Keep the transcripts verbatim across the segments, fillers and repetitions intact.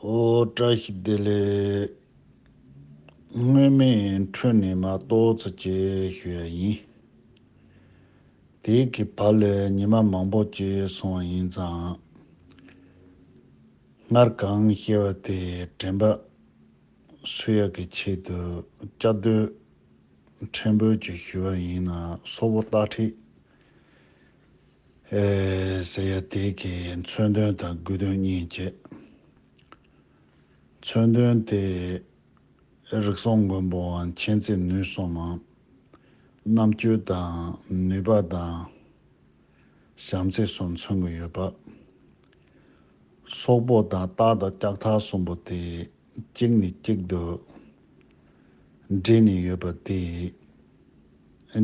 ཨོ་བཀྲ་ཤིས་བདེ་ལེགས། སྔོན་མའི་འཕྲོས་ནས་མ་གཏོགས་ཚོ་ཅེས་ཞུ་ཡ་ཡིན། དེའི་གི་བར་ལས་ཉི་མ་མང་པོ་ཅིག་སོང་བ་ཡིན་ཙང་། སྔར་གང་བཤད་པ་དེ་དྲན་པ་གསོ་ཡ་གི་ཆེད་དུ་བསྐྱར་ཟློས་ཕྲན་བུ་ཅིག་ཞུ་བ་ཡིན་ན། སོག་པོ་སྟག་ཁྲིད་ཨེ་ཟེར་ཡ་དེ་གི་མཚོན་དོན་དང་དགོས་དོན་གཉིས་བྱས། མཚོན་དོན་དེ་རིགས་གསུམ་མགོན་པོའམ་མཁྱེན་བརྩེ་ནུས་གསུམ་མམ་རྣམ་དཔྱོད་དང་ནུས་པ་དང་བྱམས་བརྩེ་གསུམ་མཚོན་གྱི་ཡོད་པ། སོག་པོ་དང་སྟག་དང་ལྕགས་ཐག་གསུམ་པོ་དེ་གཅིག་ནས་གཅིག་ཏུ་འདྲེས་ནས་ཡོད་པ་དེས།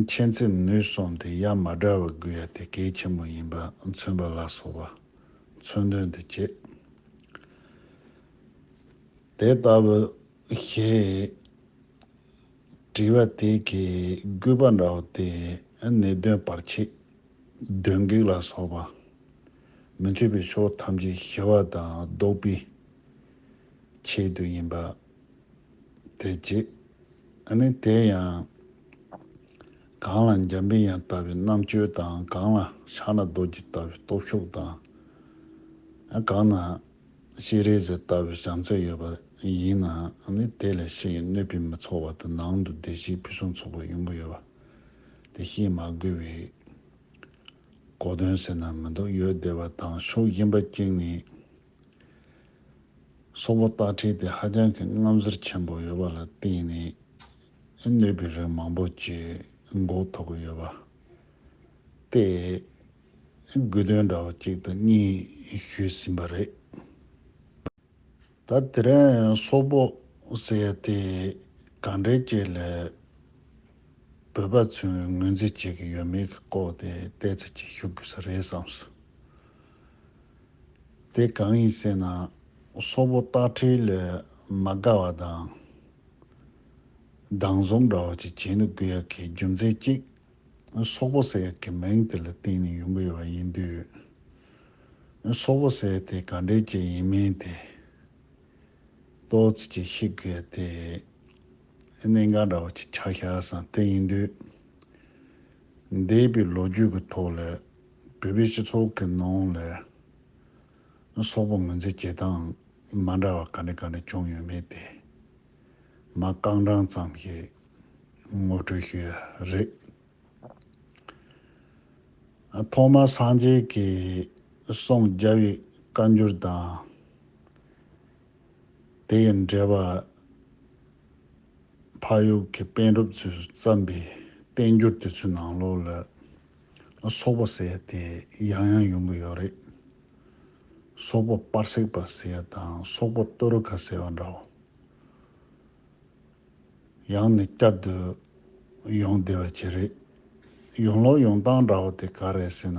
མཁྱེན་བརྩེ་ནུས་གསུམ་དེ་ཡ་མ་བྲལ་བར་དགོས་ཡ་དེ་གལ་ཆེན་པོ་ཡིན་པ་མཚོན་པ་ལ་སོགས་པ་མཚོན་དོན་དུ་བྱེད། དེ་ལྟ་བུ་ཞེས་དྲི་བ་དེ་གི་དགོས་པ་འདྲ་བོ་དེ་ནི་དོན་བར་ཆད་གདོན་བགེགས་ལ་སོགས་པ་མི་མཐུན་པའི་ཕྱོགས་ཐམས་ཅད་ཞི་བ་དང་བཟློག་པའི་ཆེད་དུ་ཡིན་པ་དེ་བྱེད། ཨ་ནི་དེ་ཡང་གང་ལ་འཇམ་པའི་དབྱངས་ལྟ་བུའི་རྣམ་དཔྱོད་དང་། གང་ལ་ཕྱག་ན་རྡོ་རྗེ་ལྟ་བུའི་སྟོབས་ཤུགས་དང་། ཨ་གང་ན་སྤྱན་རས་གཟིགས་ལྟ་བུའི་བྱམས་བརྩེ་ཡོད་པ་ཡིན་ན། ཨ་ནི་དེ་ལས་ཕྱི་ཡི་གནོད་པས་མི་ཚུགས་པ་དང་། ནང་དུ་བདེ་གཤེགས་ཕུན་སུམ་ཚོགས་པ་ཡོང་གི་ཡོད་པ་དེ་བཤད་མ་དགོས་པའི་གོ་དོན་ཟེར་ན་མི་འདུག་ཡོད་བསྡད་པ་དང་། ཕྱོགས་གཞན་པ་གཅིག་ནས་སོག་པོ་སྟག་ཁྲིད་དེ་ཧ་ཅང་གི་རྔམ་ཟོལ་ཆེན་པོ་ཡོད་པ་ལ་བརྟེན་ནས་གནོད་པའི་རིགས་མང་པོ་ཅིག་འགོག་ཐུབ་ཀྱི་ཡོད་པ་དེ་དགོས་དོན་འདྲ་བོ་གཅིག་དང་གཉིས་ཞུས་ཟིན་པ་རེད། ད་དེ་རིང་སོག་པོ་ཟེར་ཡ་དེ་ག་འདྲའི་ཅིག་ལ་བོད་པ་ཚོས་ངོས་འཛིན་བྱེད་ཀྱི་ཡོད་མེད་ཀྱི་སྐོར་དེ་ཏོག་ཙམ་ཅིག་ཞུ་དགོས་ས་རེད་བསམས་སོང་། དེ་གང་ཡིན་ཟེར་ན། སོག་པོ་སྟག་ཁྲིད་ལ་མ་དགའ་བ་དང་སྡང་ཟུག་འདྲ་བོ་ཅིག་བྱེད་ནི་དགོས་ཡ་གི་རྒྱུ་མཚན་གཅིག་སོག་པོ་ཟེར་ཡ་གི་མིང་དེ་ལ་བརྟེན་ནས་ཡོང་གི་ཡོད་པ་ཡིན་དུས། སོག་པོ་ཟེར་ཡ་དེ་ག་འདྲའི་ཅིག་ཡིན་མིན་དེ་ཏོག་ཙམ་ཅིག་ཤེས་དགོས་ཡ་དེ་གནད་འགག་འདྲ་བོ་ཅིག་ཆགས་ཤག་བསམ། དེ་ཡིན་དུས་འདས་པའི་ལོ་རྒྱུས་ཀྱི་ཐོག་ལ་བོད་པའི་སྤྱི་ཚོགས་ཀྱི་ནང་ལ་སོག་པོ་ངོས་འཛིན་བྱེད་སྟངས་མ་འདྲ་བ་ག་འདྲ་ག་འདྲ་བྱུང་ཡོད་མེད་དེ་མ་རྐང་གྲངས་ཙམ་ཞིག་ངོ་སྤྲོད་ཞུ་ཡ་རེད། ཐོག་མར་སངས་རྒྱས་ཀྱི་གསུང་རྒྱལ་བའི་བཀའ་འགྱུར་དང་། དེ་ཡི་འགྲེལ་པ་ཕ་ཡུལ་གྱི་པཎ་གྲུབ་ཚོས་བརྩམས་པའི་བསྟན་འགྱུར་དེ་ཚོའི་ནང་ལོགས་ལ་སོག་པོ་ཟེར་ཡ་དེ་ཡང་ཡང་ཡོང་གི་ཡོད་རེད། སོག་པོ་པར་སིག་པ་ཟེར་ཡ་དང་སོག་པོ་ཏོ་རུ་ཁ་ཟེར་བ་འདྲ་བོ། ཡང་ནས་བསྐྱར་དུ་ཡོང་བསྡད་པ་ཅིག་རེད། ཡོང་ལུགས་ཡོང་སྟངས་འདྲ་བོ་དེ་ག་རེད་ཟེར་ན།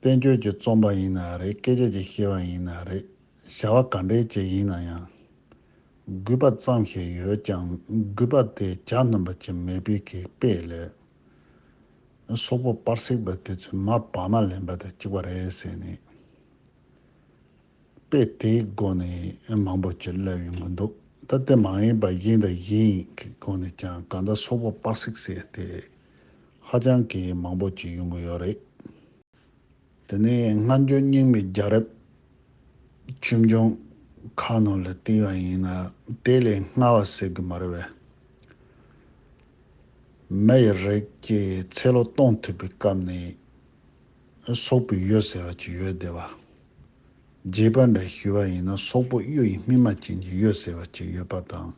བསྟན་བཅོས་ཀྱི་རྩོམ་པ་ཡིན་ན་རེད། སྐད་ཆ་ཅིག་བཤད་པ་ཡིན་ན་རེད། བྱ་བ་ག་འདྲའི་ཅིག་ཡིན་ན་ཡང་དགོས་པ་ཙམ་ཞིག་ཡོད་ཀྱང་དགོས་པ་དེ་གྱ་ནོམ་པ་ཅིག་མེད་པའི་གི་དཔེ་ལ་སོག་པོ་པར་སིག་པ་དེ་ཚོས་མ་བག་མ་ལེན་པ་དང་གཅིག་པ་རེད་ཟེར་ནས། དཔེ་དེའི་སྒོ་ནས་མང་པོ་ཅིག་སླེབས་ཡོང་གི་འདུག་ད་དེ་མ་ཡིན་པ་གཞན་དང་གཞན་གྱི་སྒོ་ནས་ཀྱང་གང་ལྟར་སོག་པོ་པར་སིག་ཟེར་དེ་ཧ་ཅང་གི་མང་པོ་ཅིག་ཡོང་གི་ཡོད་རེད། དེ་ནས་སྔ་འགྱུར་རྙིང་མའི་རྒྱལ་རབས་ཆོས་འབྱུང་ཁག་ནང་ལ་བལྟས་པ་ཡིན་ན། དེ་ལས་སྔ་བ་ཟེར་གི་མ་རེད་པས། མི་ཡི་རིགས་ཀྱི་ཚེ་ལོ་སྟོང་ཐུབ་པའི་སྐབས་ནས་སོག་པོའི་ཡུལ་ཟེར་བ་ཅིག་ཡོད་བསྡད་པ། རྒྱས་པ་འདྲ་ཞུས་པ་ཡིན་ན། སོག་པོ་གཡུ་ཡི་སྨིན་མ་ཅན་གྱི་ཡུལ་ཟེར་བ་ཅིག་ཡོད་པ་དང་།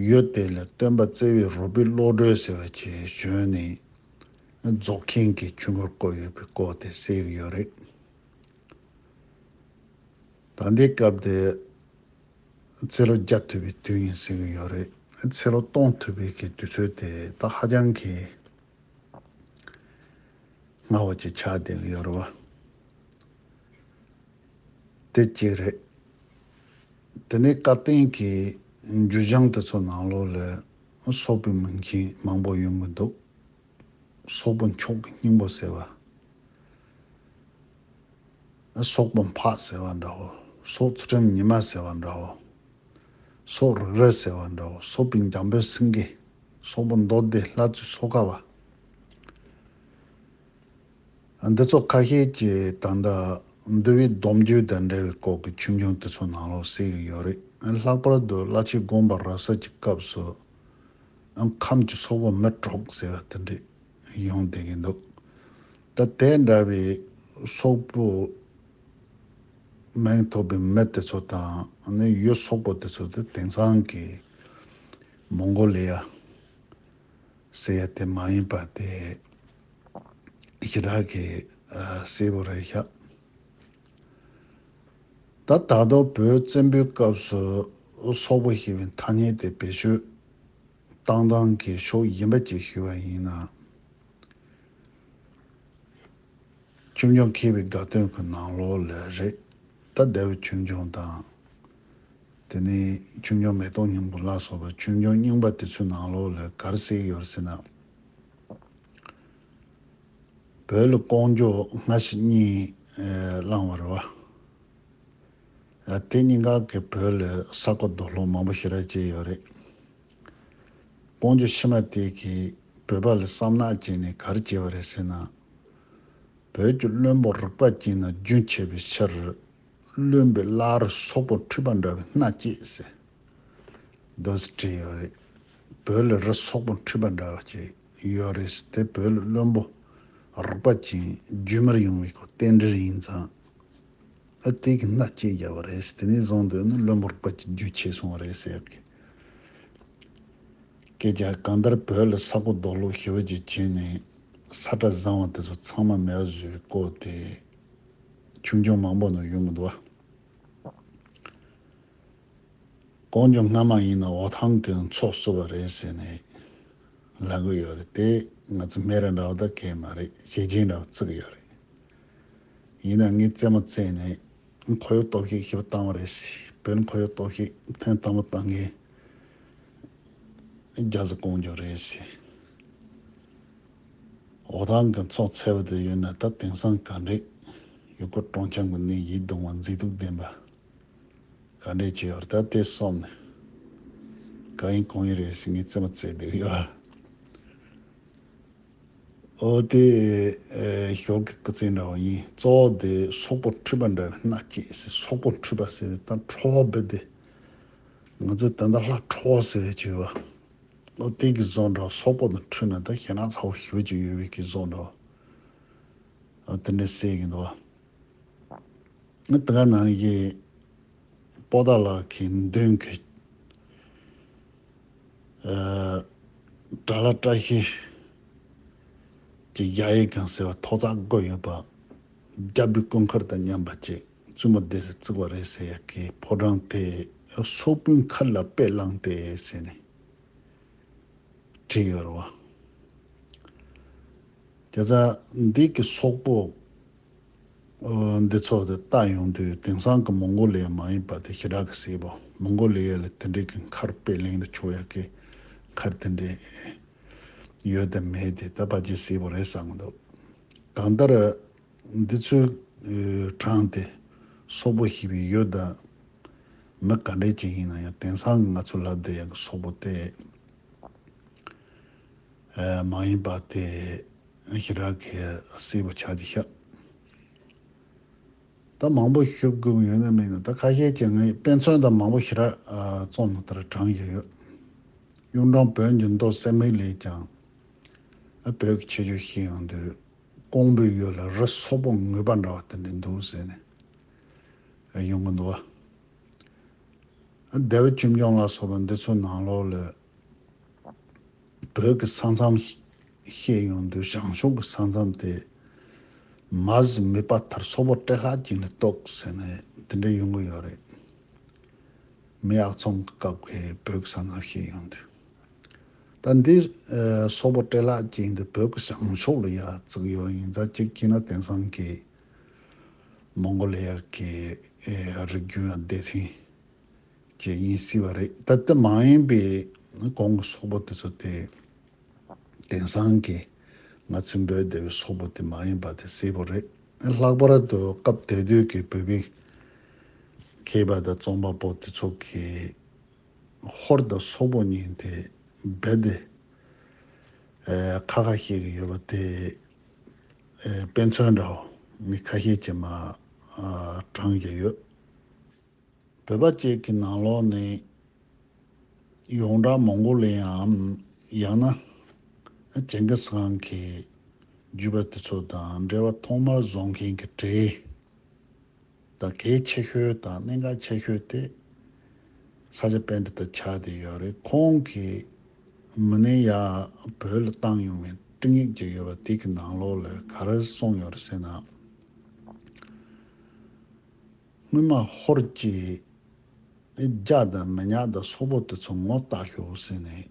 ཡུལ་དེ་ལ་སྟོན་པ་བརྩེ་བའི་རོལ་པའི་བློ་གྲོས་ཟེར་བ་ཅིག་བྱོན་ནས་རྫོགས་ཆེན་གྱི་ཆོས་འཁོར་བསྐོར་ཡོད་པའི་སྐོར་དེ་གསལ་གྱི་ཡོད་རེད། ད་ལྟའི་སྐབས་དེ་ཚེ་ལོ་བརྒྱ་ཐུབ་པའི་དུས་ཡིན་ཟེར་གྱི་ཡོད་རེད། ཚེ་ལོ་སྟོང་ཐུབ་པའི་གི་དུས་ཚོད་དེ་ད་ཧ་ཅང་གི་སྔ་བ་ཅིག་ཆགས་བསྡད་ཀྱི་ཡོད་རེད་བ། དེ་གཅིག་རེད། དེ་ནས་བཀའ་བསྟན་གྱི་མཇུག་བྱང་དེ་ཚོ་ནང་ལོགས་ལ་སོག་པོའི་མིང་ཅན་མང་པོ་ཡོང་གི་འདུག་སོག་པོ་མཆོག་གི་སྙིང་པོ་ཟེར་བ། སོག་པོ་འཕགས་ཟེར་བ་འདྲ་བོ། སོག་ཚུལ་ཁྲིམས་ཉི་མ་ཟེར་བ་འདྲ་བོ། སོག་རིགས་རལ་ཟེར་བ་འདྲ་བོ། སོག་པོའི་འཇམ་དཔལ་སེང་གེ། སོག་པོ་མདོ་སྡེ་ལྷ་བཙུན་སོ་ཀ་བ། འདི་ཚོ་ཁ་ཤས་ཀྱིས་ད་ལྟ་འདུལ་བའི་སྡོམ་རྒྱུན་དང་འབྲེལ་བའི་སྐོར་གྱི་ཆོས་འབྱུང་དེ་ཚོ་ནང་ལོགས་གསལ་གྱི་ཡོད་རེད། ལྷག་པར་དུ་བླ་ཆེན་དགོངས་པ་རབ་གསལ་གྱི་སྐབས་སུ་ཁམས་ཀྱི་སོག་པོ་མི་དྲུག་ཟེར་བ་དེ་འདྲས་ཡོང་བསྡད་ཀྱི་འདུག་ད་དེ་འདྲ་བའི་སོག་པོ་མིང་ཐོབ་པའི་མི་དེ་ཚོ་དང་ནི་ཡུལ་སོག་པོ་དེ་ཚོ་དེ་དེང་སང་གི་མོང་གོ་ལི་ཡ་ཟེར་ཡ་དེ་མ་ཡིན་པ་དེ་ཞེ་དྲག་གི་ཨ་གསལ་པོ་རེད་ཤག་ད་ད་དུང་བོད་བཙན་པོའི་སྐབས་སུ་སོག་པོ་ཞེས་པའི་ཐ་སྙད་དེ་བེད་སྤྱོད་བཏང་སྟངས་ཀྱི་ཕྱོགས་གཞན་པ་ཅིག་ཞུས་པ་ཡིན་ན། ཆོས་འབྱུང་མཁས་པའི་དགའ་སྟོན་གྱི་ནང་ལོགས་ལ་རེད། ད་ལྡེའུ་ཆོས་འབྱུང་དང་། དེ་ནས་ཆོས་འབྱུང་མེ་ཏོག་སྙིང་པོ་ལ་སོགས་པ་ཆོས་འབྱུང་རྙིང་པ་དེ་ཚོའི་ནང་ལོགས་ལ་ག་རེ་གསལ་ཡོད་ཟེར་ན། བོད་ལ་ཀོང་ཇོ་སྔ་ཕྱི་གཉིས་ཨེ་བླངས་པ་རེད་བ། ཨ་དེ་གཉིས་ཀ་གིས་བོད་ལ་ས་རྐོ་རྡོ་སློག་མང་པོ་ཞེ་དྲག་བྱས་ཡོད་རེད། ཀོང་ཇོ་ཕྱི་མ་དེ་གིས་བོད་པ་ལ་བསམ་ནག་བྱས་ནས་ག་རེ་བྱས་པ་རེད་ཟེར་ན། བོད་ཀྱི་བློན་པོ་རིག་པ་ཅན་དང་རྒྱུན་ཆད་པའི་ཕྱིར། བློན་པོས་བླ་རི་སོག་པོ་འཁྲུད་པ་འདྲ་བའི་སྣ་བསྐྱེད་ཟེར། འདུག་སེ་བྲིས་ཡོད་རེད། བོད་ལ་རི་སོག་པོ་འཁྲུད་པ་འདྲ་བ་ཅིག་ཡོད་རེད་ཟེར། དེ་བོད་ལ་བློན་པོ་རིག་པ་ཅན་རྒྱུན་མར་ཡོང་བའི་སྐོར་རྟེན་འབྲེལ་ཡིན་ཙང་། ཨ་དེ་གི་སྣ་བསྐྱེད་བརྒྱབ་པ་རེད་ཟེར། དེ་ནས་བཟུང་སྟེ་ནི་བློན་པོ་རིག་པ་ཅན་རྒྱུན་ཆད་སོང་བ་རེད་ཟེར་གི། སྐད་ཆ་གང་ལྟར་བོད་ལ་ས་རྐོ་རྡོ་སློག་ཞེ་པོ་ཅིག་བྱས་ནས་ས་ཁྲ་བཟང་བ་དེ་ཚོ་ཚང་མ་མེད་པ་བཟོས་པའི་སྐོར་དེ་ཆོས་འབྱུང་མང་པོ་ནང་ཡོང་གི་འདུག་བ། ཀོང་ཇོ་སྔ་མ་ཡིན་ན་འོ་ཐང་གི་མཚོ་བསུབས་པ་རེད་ཟེར་ནས་ལབ་གི་ཡོད་རེད། དེ་ང་ཚོ་སྨན་ར་འདྲ་བ་ད་གས་མ་རེད། ཞེ་ཆེན་འདྲ་བ་བརྩི་གི་ཡོད་རེད། ཡིན་ན་ངས་རྩེད་མོ་རྩེས་ནས་ཁོར་ཡུག་སྟོབས་ཤུགས་ཞེ་པོ་བཏང་བ་རེད་ཟེར། བོད་ཁོར་ཡུག་སྟོབས་ཤུགས་ཐེངས་དང་པོ་བཏང་མཁན་རྒྱ་བཟའ་ཀོང་ཇོ་རེད་ཟེར། འོ་ཐང་གི་མཚོ་ཚལ་བ་དེ་ཡོད་ན་ད་དེང་སང་ག་འདྲས་ཡུལ་སྐོར་སྤྲོ་འཆམ་གྱི་གནས་ཡིད་གདུང་བ་མཛེས་སྡུག་ལྡན་པ་ག་འདྲས་ཅིག་ཡོད་རེད། ད་དེ་སོང་ནས་གང་ཡིན་གང་ཡིན་རེད་ཟེར་ངས་རྩེད་མོ་རྩེ་བསྡད་ཡོད། འོ་དེ་ཨེ་ཞོགས་ཀྱི་སྐུ་ཚེ་འདྲ་བ་ཡིན། གཙོ་བོ་དེ་སོག་པོ་འཁྲུད་པ་འདྲ་བའི་སྣ་བསྐྱེད་ཟེར། སོག་པོ་འཁྲུད་པ་ཟེར་ད་ཁྲོ་བོ་བོད་དེ་ང་ཚོས་ད་ལྟ་ལྷ་ཁྲོ་བོ་ཟེར་བའི་ཅིག་ཡོད་བ། འོ་དེ་གི་བཟོ་འདྲ་བ། སོག་པོ་དང་འཁྲུད་ན་ད་ཞེ་ན་ཚ་བོ་ཞེ་པོ་ཅིག་ཡོད་པའི་གི་བཟོ་འདྲ་བ། འོ་དེ་འདྲ་ཟེར་གི་འདུག་བ། ང་དེ་ག་ནང་གི་པོ་ཏཱ་ལ་གི་མདུན་གི་ཨ་དགྲ་ལྷ་བཀྲ་ཤིས་ཀྱི་གཡའ་ཡི་གང་ཟེར་བ་ཐོག་བརྩེགས་བསྐོར་ཡོད་པ། རྒྱལ་པོའི་སྐུ་མཁར་དང་མཉམ་པ་ཅིག་བཙུན་མོ་སྡེ་སྲིད་བརྩིགས་པ་རེད་ཟེར་ཡ་གི་ཕོ་བྲང་དེ་སོག་པོའི་མཁར་ལ་དཔེ་བླངས་ཏེ་ཟེར་ནས་བྲིས་ཡོད་རེད་བ། དེ་ཙང་འདི་གི་སོག་པོ་ཨོ་འདི་ཚོ་དེ་ལྟ་ཡོང་དུས་དེང་སང་གི་མོང་གོ་ལི་ཡ་མ་ཡིན་པ་དེ་ཞེ་དྲག་གི་གསལ་པོ། མོང་གོ་ལི་ཡ་ལ་དེ་འདྲའི་གི་མཁར་དཔེ་ལེན་དུ་ཆུག་ཡ་གི་མཁར་དེ་འདྲའི་ཡོད་དམ་མེད་དེ་ད་ཕལ་ཆེར་གསལ་པོ་རེད་བསམ་གི་འདུག་གང་ལྟར་འདི་ཚོའི་གྲངས་དེ་སོག་པོ་ཞེས་པའི་ཡུལ་དང་མི་ག་འདྲས་ཅིག་ཡིན་ན་ཡང་དེང་སང་ང་ཚོ་ལབ་བསྡད་ཡ་གི་སོག་པོ་དེ་མ་ཡིན་པ་དེ་ཞེ་དྲག་གི་གསལ་པོ་ཆགས་ཀྱི་ཤག་ད་མང་པོ་ཞུ་དགོས་ཡོད་ན་མེད་ན། ད་ཁ་ཤས་ཀྱིས་ངས་དཔེ་མཚོན་དང་མང་པོ་ཞེ་དྲག་རྩོམ་ནས་དེར་དྲངས་ཡོད་ཡོད། གཡུང་དྲུང་བོན་གྱི་མདོ་གསེར་མིག་ལས་ཀྱང་ཨ་བོད་ཀྱི་ཁྱད་ཆོས་ཤེས་ཡོང་དུས་ཀོང་པོའི་ཡུལ་ལ་རི་སོག་པོ་ངུས་པ་འདྲ་བ་དེ་འདྲ་འདུག་ཟེར་ནས་ཡོང་གི་འདུག་བ། ལྡེའུ་ཆོས་འབྱུང་ལ་སོགས་པ་འདི་ཚོའི་ནང་ལོགས་ལ་བོད་ཀྱི་ས་མཚམས་བཤད་ཡོང་དུས་བྱང་ཕྱོགས་ཀྱི་ས་མཚམས་དེ་མ་གཟི་མིག་དཔའ་མཐར་སོག་པོ་སྤྲེལ་ལྷག་ཅན་ལ་གཏོགས་ཟེར་ནས་དེ་འདྲ་ཡོང་གི་ཡོད་རེད། མེས་ཨག་ཚོམ་གྱི་སྐབས་ཀྱི་བོད་ཀྱི་ས་མཚམས་བཤད་ཡོང་དུས། ད་འདི་ཨ་སོག་པོ་སྤྲེལ་ལྷག་ཅན་དེ་བོད་ཀྱི་བྱང་ཕྱོགས་ལ་ཡར་བརྩིགས་ཡོད་ཡིན་ཙང་གཅིག་བྱས་ན་དེང་སང་གི་མོང་གོ་ལི་ཡ་གི་ཨེ་རིགས་རྒྱུད་ཡང་སྡེ་ཚན་ཅིག་ཡིན་སྲིད་པ་རེད། ད་དེ་མ་ཡིན་པའི་གོང་གི་སོག་པོ་དེ་ཚོ་དེ་དེང་སང་གི་ང་ཚོའི་བོད་སྡེ་བའི་སོག་པོ་དེ་མ་ཡིན་པ་དེ་གསལ་པོ་རེད། ལྷག་པར་དུ་སྐབས་དེ་དུས་ཀྱི་བོད་པའི་མཁས་པ་དང་རྩོམ་པ་པོ་དེ་ཚོ་གིས་ཧོར་དང་སོག་པོ་གཉིས་དེ་རྦད་དེ་ཨེ་ཁ་ཁ་བཤད་ཀྱི་ཡོད་པ་དེ། ཨེ་དཔེ་མཚོན་འདྲ་བོ་མི་ཁ་ཤས་ཀྱིས་མར་ཨ་དྲངས་ཀྱི་ཡོད། བོད་པ་བཅས་ཀྱི་ནང་ལོགས་ནས་ཡོངས་གྲགས་མོང་གོ་ལི་ཡའམ་ཡང་ན་ཇིང་གིས་ཁཱན་གྱི་རྒྱུད་པ་དེ་ཚོ་དང་འབྲེལ་བ་ཐོག་མར་བཟུང་མཁན་གྱི་གྲས་དང་གལ་ཆེ་ཤོས་དང་གནད་འགག་ཆེ་ཤོས་དེ་ས་སྐྱ་པཎྜི་ཏ་ཆགས་བསྡད་ཡོད་རེད། ཁོང་གིས་མི་ནི་ཡ་བོད་ལ་བཏང་ཡོང་བའི་སྤྲིངས་ཡིག་ཅིག་ཡོད་པ་དེ་གི་ནང་ལོགས་ལ་ག་རེ་གསུངས་ཡོད་རེད་ཟེར་ན། སྔོན་མ་ཧོར་གྱིས་རྒྱ་དང་མི་ཉག་དང་སོག་པོ་དེ་ཚོ་ངོ་རྟགས་ཤོག་ཟེར་ནས་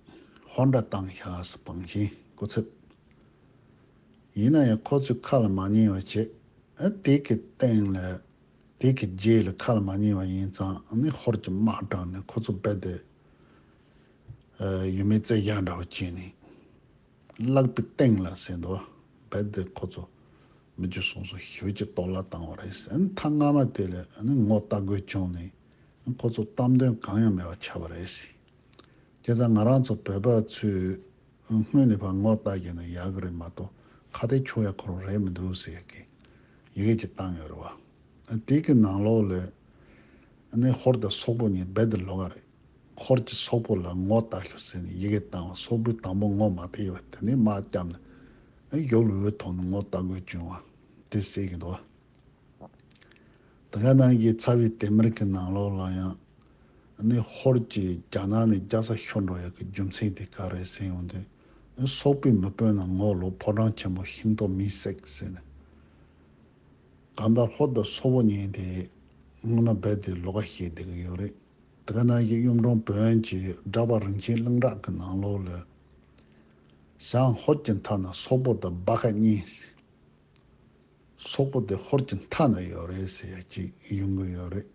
ཧོར་འདྲ་བཏང་ཤག་ཟེར། བང་ཆེན་སྐུ་ཚབ། ཡིན་ན་ཡང་ཁོ་ཚོས་ཁ་ལ་མ་ཉན་པ་བྱས། ཨ་དེ་གི་སྟེང་ལ་དེ་གི་རྗེས་ལ་ཁ་ལ་མ་ཉན་པ་ཡིན་ཙང་ཨ་ནི་ཧོར་གྱི་དམག་དྲངས་ནས་ཁོ་ཚོ་རྦད་དེ་ཨ་ཡོད་མེད་རྩེད་རྒྱག་འདྲ་བོ་བྱས་ནས། གླགས་པའི་སྟེང་ལ་ཟེར་འདུག་རྦད་དེ་ཁོ་ཚོ་མི་རྒྱུ་སོང་སོང་ཞེ་པོ་ཅིག་གཏོར་བརླག་བཏང་བ་རེད་ཟེར། མཐའ་མ་དེ་ལ་ཨ་ནི་ངོ་རྟགས་དགོས་བྱུང་ནས་ཁོ་ཚོ་གཏམ་དོན་གང་ཡང་མེད་པ་ཆགས་པ་རེད་ཟེར། བྱས་ཙང་ང་རང་ཚོ་བོད་པ་ཚོས་སྔོན་ནས་ཕར་ངོ་རྟགས་བརྒྱབ་ན་ཡག་གི་རེད་མ་གཏོགས་ཁ་གཏད་གཅོག་ཡ་ཁོ་རང་རེད་མི་འདུག་ཟེར་གི་ཡི་གེ་ཅིག་བཏང་ཡོད་རེད་བ། དེ་གི་ནང་ལོགས་ལ་ཨ་ནི་ཧོར་དང་སོག་པོ་གཉིས་རྦད་དེ་ལོགས་ཀ་རེད། ཧོར་གྱིས་སོག་པོ་ལ་ངོ་རྟགས་ཤོག་ཟེར་ནས་ཡི་གེ་བཏང་བ། སོག་པོས་དང་པོ་ངོ་མ་ཐེག་པ་དེ་ནས་དམག་བརྒྱབ་ནས་ཨ་ཡོ་ལུའི་ཐོག་ནས་ངོ་རྟགས་དགོས་བྱུང་བ་དེ་ཟེར་གི་འདུག་བ། དེ་ག་ནང་གི་ཚ་བའི་དེ་མིར་གྱི་ནང་ལོགས་ལ་ཡང་ཨ་ནི་ཧོར་གྱིས་རྒྱ་ནག་ནས་རྒྱལ་ས་ཤོར་འགྲོ་ཡག་གི་རྒྱུ་མཚན་དེ་ག་རེ་ཟེར་ཡོང་དུས། སོག་པོའི་མི་དཔོན་ལ་ངོ་ལོག་ཕོ་བྲང་ཆེན་པོ་ཤིང་ཏོག་མེས་བསྲེགས་ཟེར་ནས། གང་ལྟར་ཧོར་དང་སོག་པོ་གཉིས་དེ་སྔོན་མ་རྦད་དེ་ལོགས་ཀ་བཤད་བསྡད་ཀྱི་ཡོད་རེད། དེ་ག་ནང་གི་གཡུང་དྲུང་བོན་གྱི་སྒྲག་པ་རིན་ཆེན་གླིང་གྲགས་ཀྱི་ནང་ལོགས་ལ། བྱང་ཧོར་གྱི་མཐའ་ན་སོག་པོ་དང་སྦ་ཁ་གཉིས། སོག་པོ་དེ་ཧོར་གྱི་མཐའ་ན་ཡོད་རེད་ཟེར་ཡ་ཅིག་ཡོང་གི་ཡོད་རེད།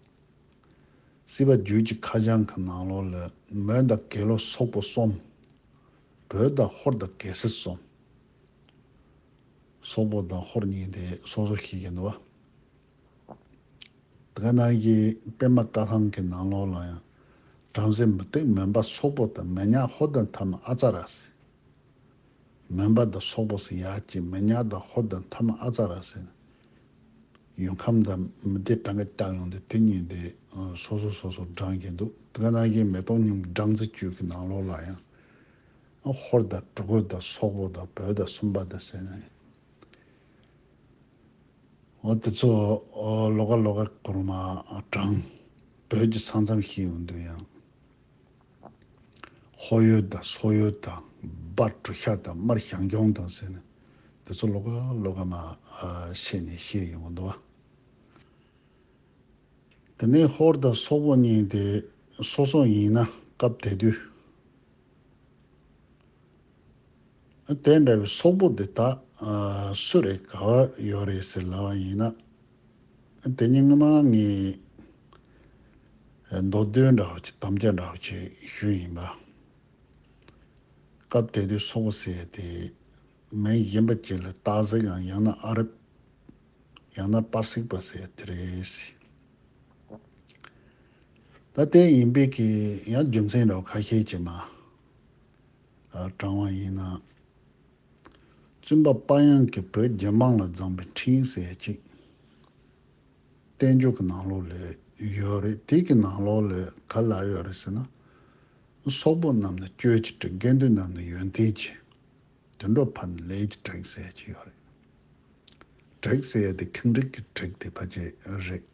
སྲིད་པ་རྒྱུད་ཀྱི་ཁ་བྱང་གི་ནང་ལོགས་ལ་མོན་དང་རྒེད་ལོ་སོག་པོ་གསུམ། བོད་དང་ཧོར་དང་གེ་སར་གསུམ། སོག་པོ་དང་ཧོར་གཉིས་དེ་སོ་སོ་ཤེས་ཀྱི་འདུག་བ། དེ་ག་ནང་གི་པདྨ་བཀའ་ཐང་གི་ནང་ལོགས་ལ་ཡང་། བྲམ་ཟེ་མུ་སྟེགས་མོན་པ་སོག་པོ་དང་མི་ཉག་ཧོར་དང་མཐའ་མ་ཨ་ཙ་ར་ཟེར། མོན་པ་དང་སོག་པོ་ཟེར་ཡག་ཅིག་མི་ཉག་དང་ཧོར་དང་མཐའ་མ་ཨ་ཙ་ར་ཟེར། ཡུལ་ཁམས་དང་མི་སྡེ་གྲངས་ཀ་བརྒྱབ་ཡོང་དུས་དེ་གཉིས་དེ་སོ་སོ་སོ་སོ་བགྲངས་ཀྱི་འདུག་དེ་ག་ནང་གི་མེ་ཏོག་སྙིང་པོའི་སྦྲང་རྩི་བཅུད་ཀྱི་ནང་ལོགས་ལ་ཡང་། ཧོར་དང་གྲུ་གུ་དང་སོག་པོ་དང་བོད་དང་སུམ་པ་དང་ཟེར་ནས། འོ་དེ་ཚོ་ལོགས་ཀ་ལོགས་ཀ་གོར་མ་དྲངས། བོད་ཀྱི་ས་མཚམས་ཤིག་ཡོང་དུས་ཡང་། ཧོ་ཡོད་དང་སོ་ཡོད་དང་སྦ་གྲུ་ཤ་དང་དམར་ཞང་སྐྱོང་དང་ཟེར་ནས་དེ་ཚོ་ལོགས་ཀ་ལོགས་ཀ་མ་བཤད་ནས་བཤད་ཡོང་གི་འདུག་བ། དེ་ནས་ཧོར་དང་སོག་པོ་གཉིས་དེ་སོ་སོ་ཡིན་ན་སྐབས་དེ་དུས། དེ་འདྲ་བའི་སོག་པོ་འདི་དག་སུ་རེད་ག་བ་ཡོད་རེད་ཟེར་ལབ་པ་ཡིན་ན། དེ་ཉིན་སྔོན་མ་ངས་མདོ་དོན་འདྲ་བོ་ཅིག་དམ་བཅའ་འདྲ་བོ་ཅིག་ཞུས་ཡིན་པ། སྐབས་དེ་དུས་སོག་པོ་ཟེར་ཡ་དེ་མིང་གཞན་པ་ཅིག་ལ་སྟག་གཟིག་གམ་ཡང་ན་ཨ་རབ། ཡང་ན་པར་སིག་པ་ཟེར་ཡ་དེ་རེད། ད་དེ་ཡིན་པའི་གི་ཡང་རྒྱུ་མཚན་འདྲ་བོ་ཁ་ཤས་ཅིག་མ་དྲངས་པ་ཡིན་ན། བཙུན་པ་དཔལ་དབྱངས་ཀྱིས་བོད་རྒྱལ་འབངས་ལ་བརྫངས་པའི་འཕྲིན་ཟེར་ཅིག་བསྟན་འགྱུར་གྱི་ནང་ལོགས་ལ་ཡོད་རེད། དེ་གི་ནང་ལོགས་ལ་ག་ལ་ཡོད་རེད་ཟེར་ན། སོག་པོ་རྣམས་ནི་གཅོད་ཀྱི་དྲེགས། དགེ་འདུན་རྣམས་ནི་ཡོན་ཏན་གྱི། དུད་འགྲོ་ཕ་ནི་ལས་ཀྱི་དྲེགས་ཟེར་གྱི་ཡོད་རེད། དྲེགས་ཟེར་ཡ་དེ་ཁེངས་དྲེགས་ཀྱི་དྲེགས་དེ་ཕལ་ཆེར་རེད།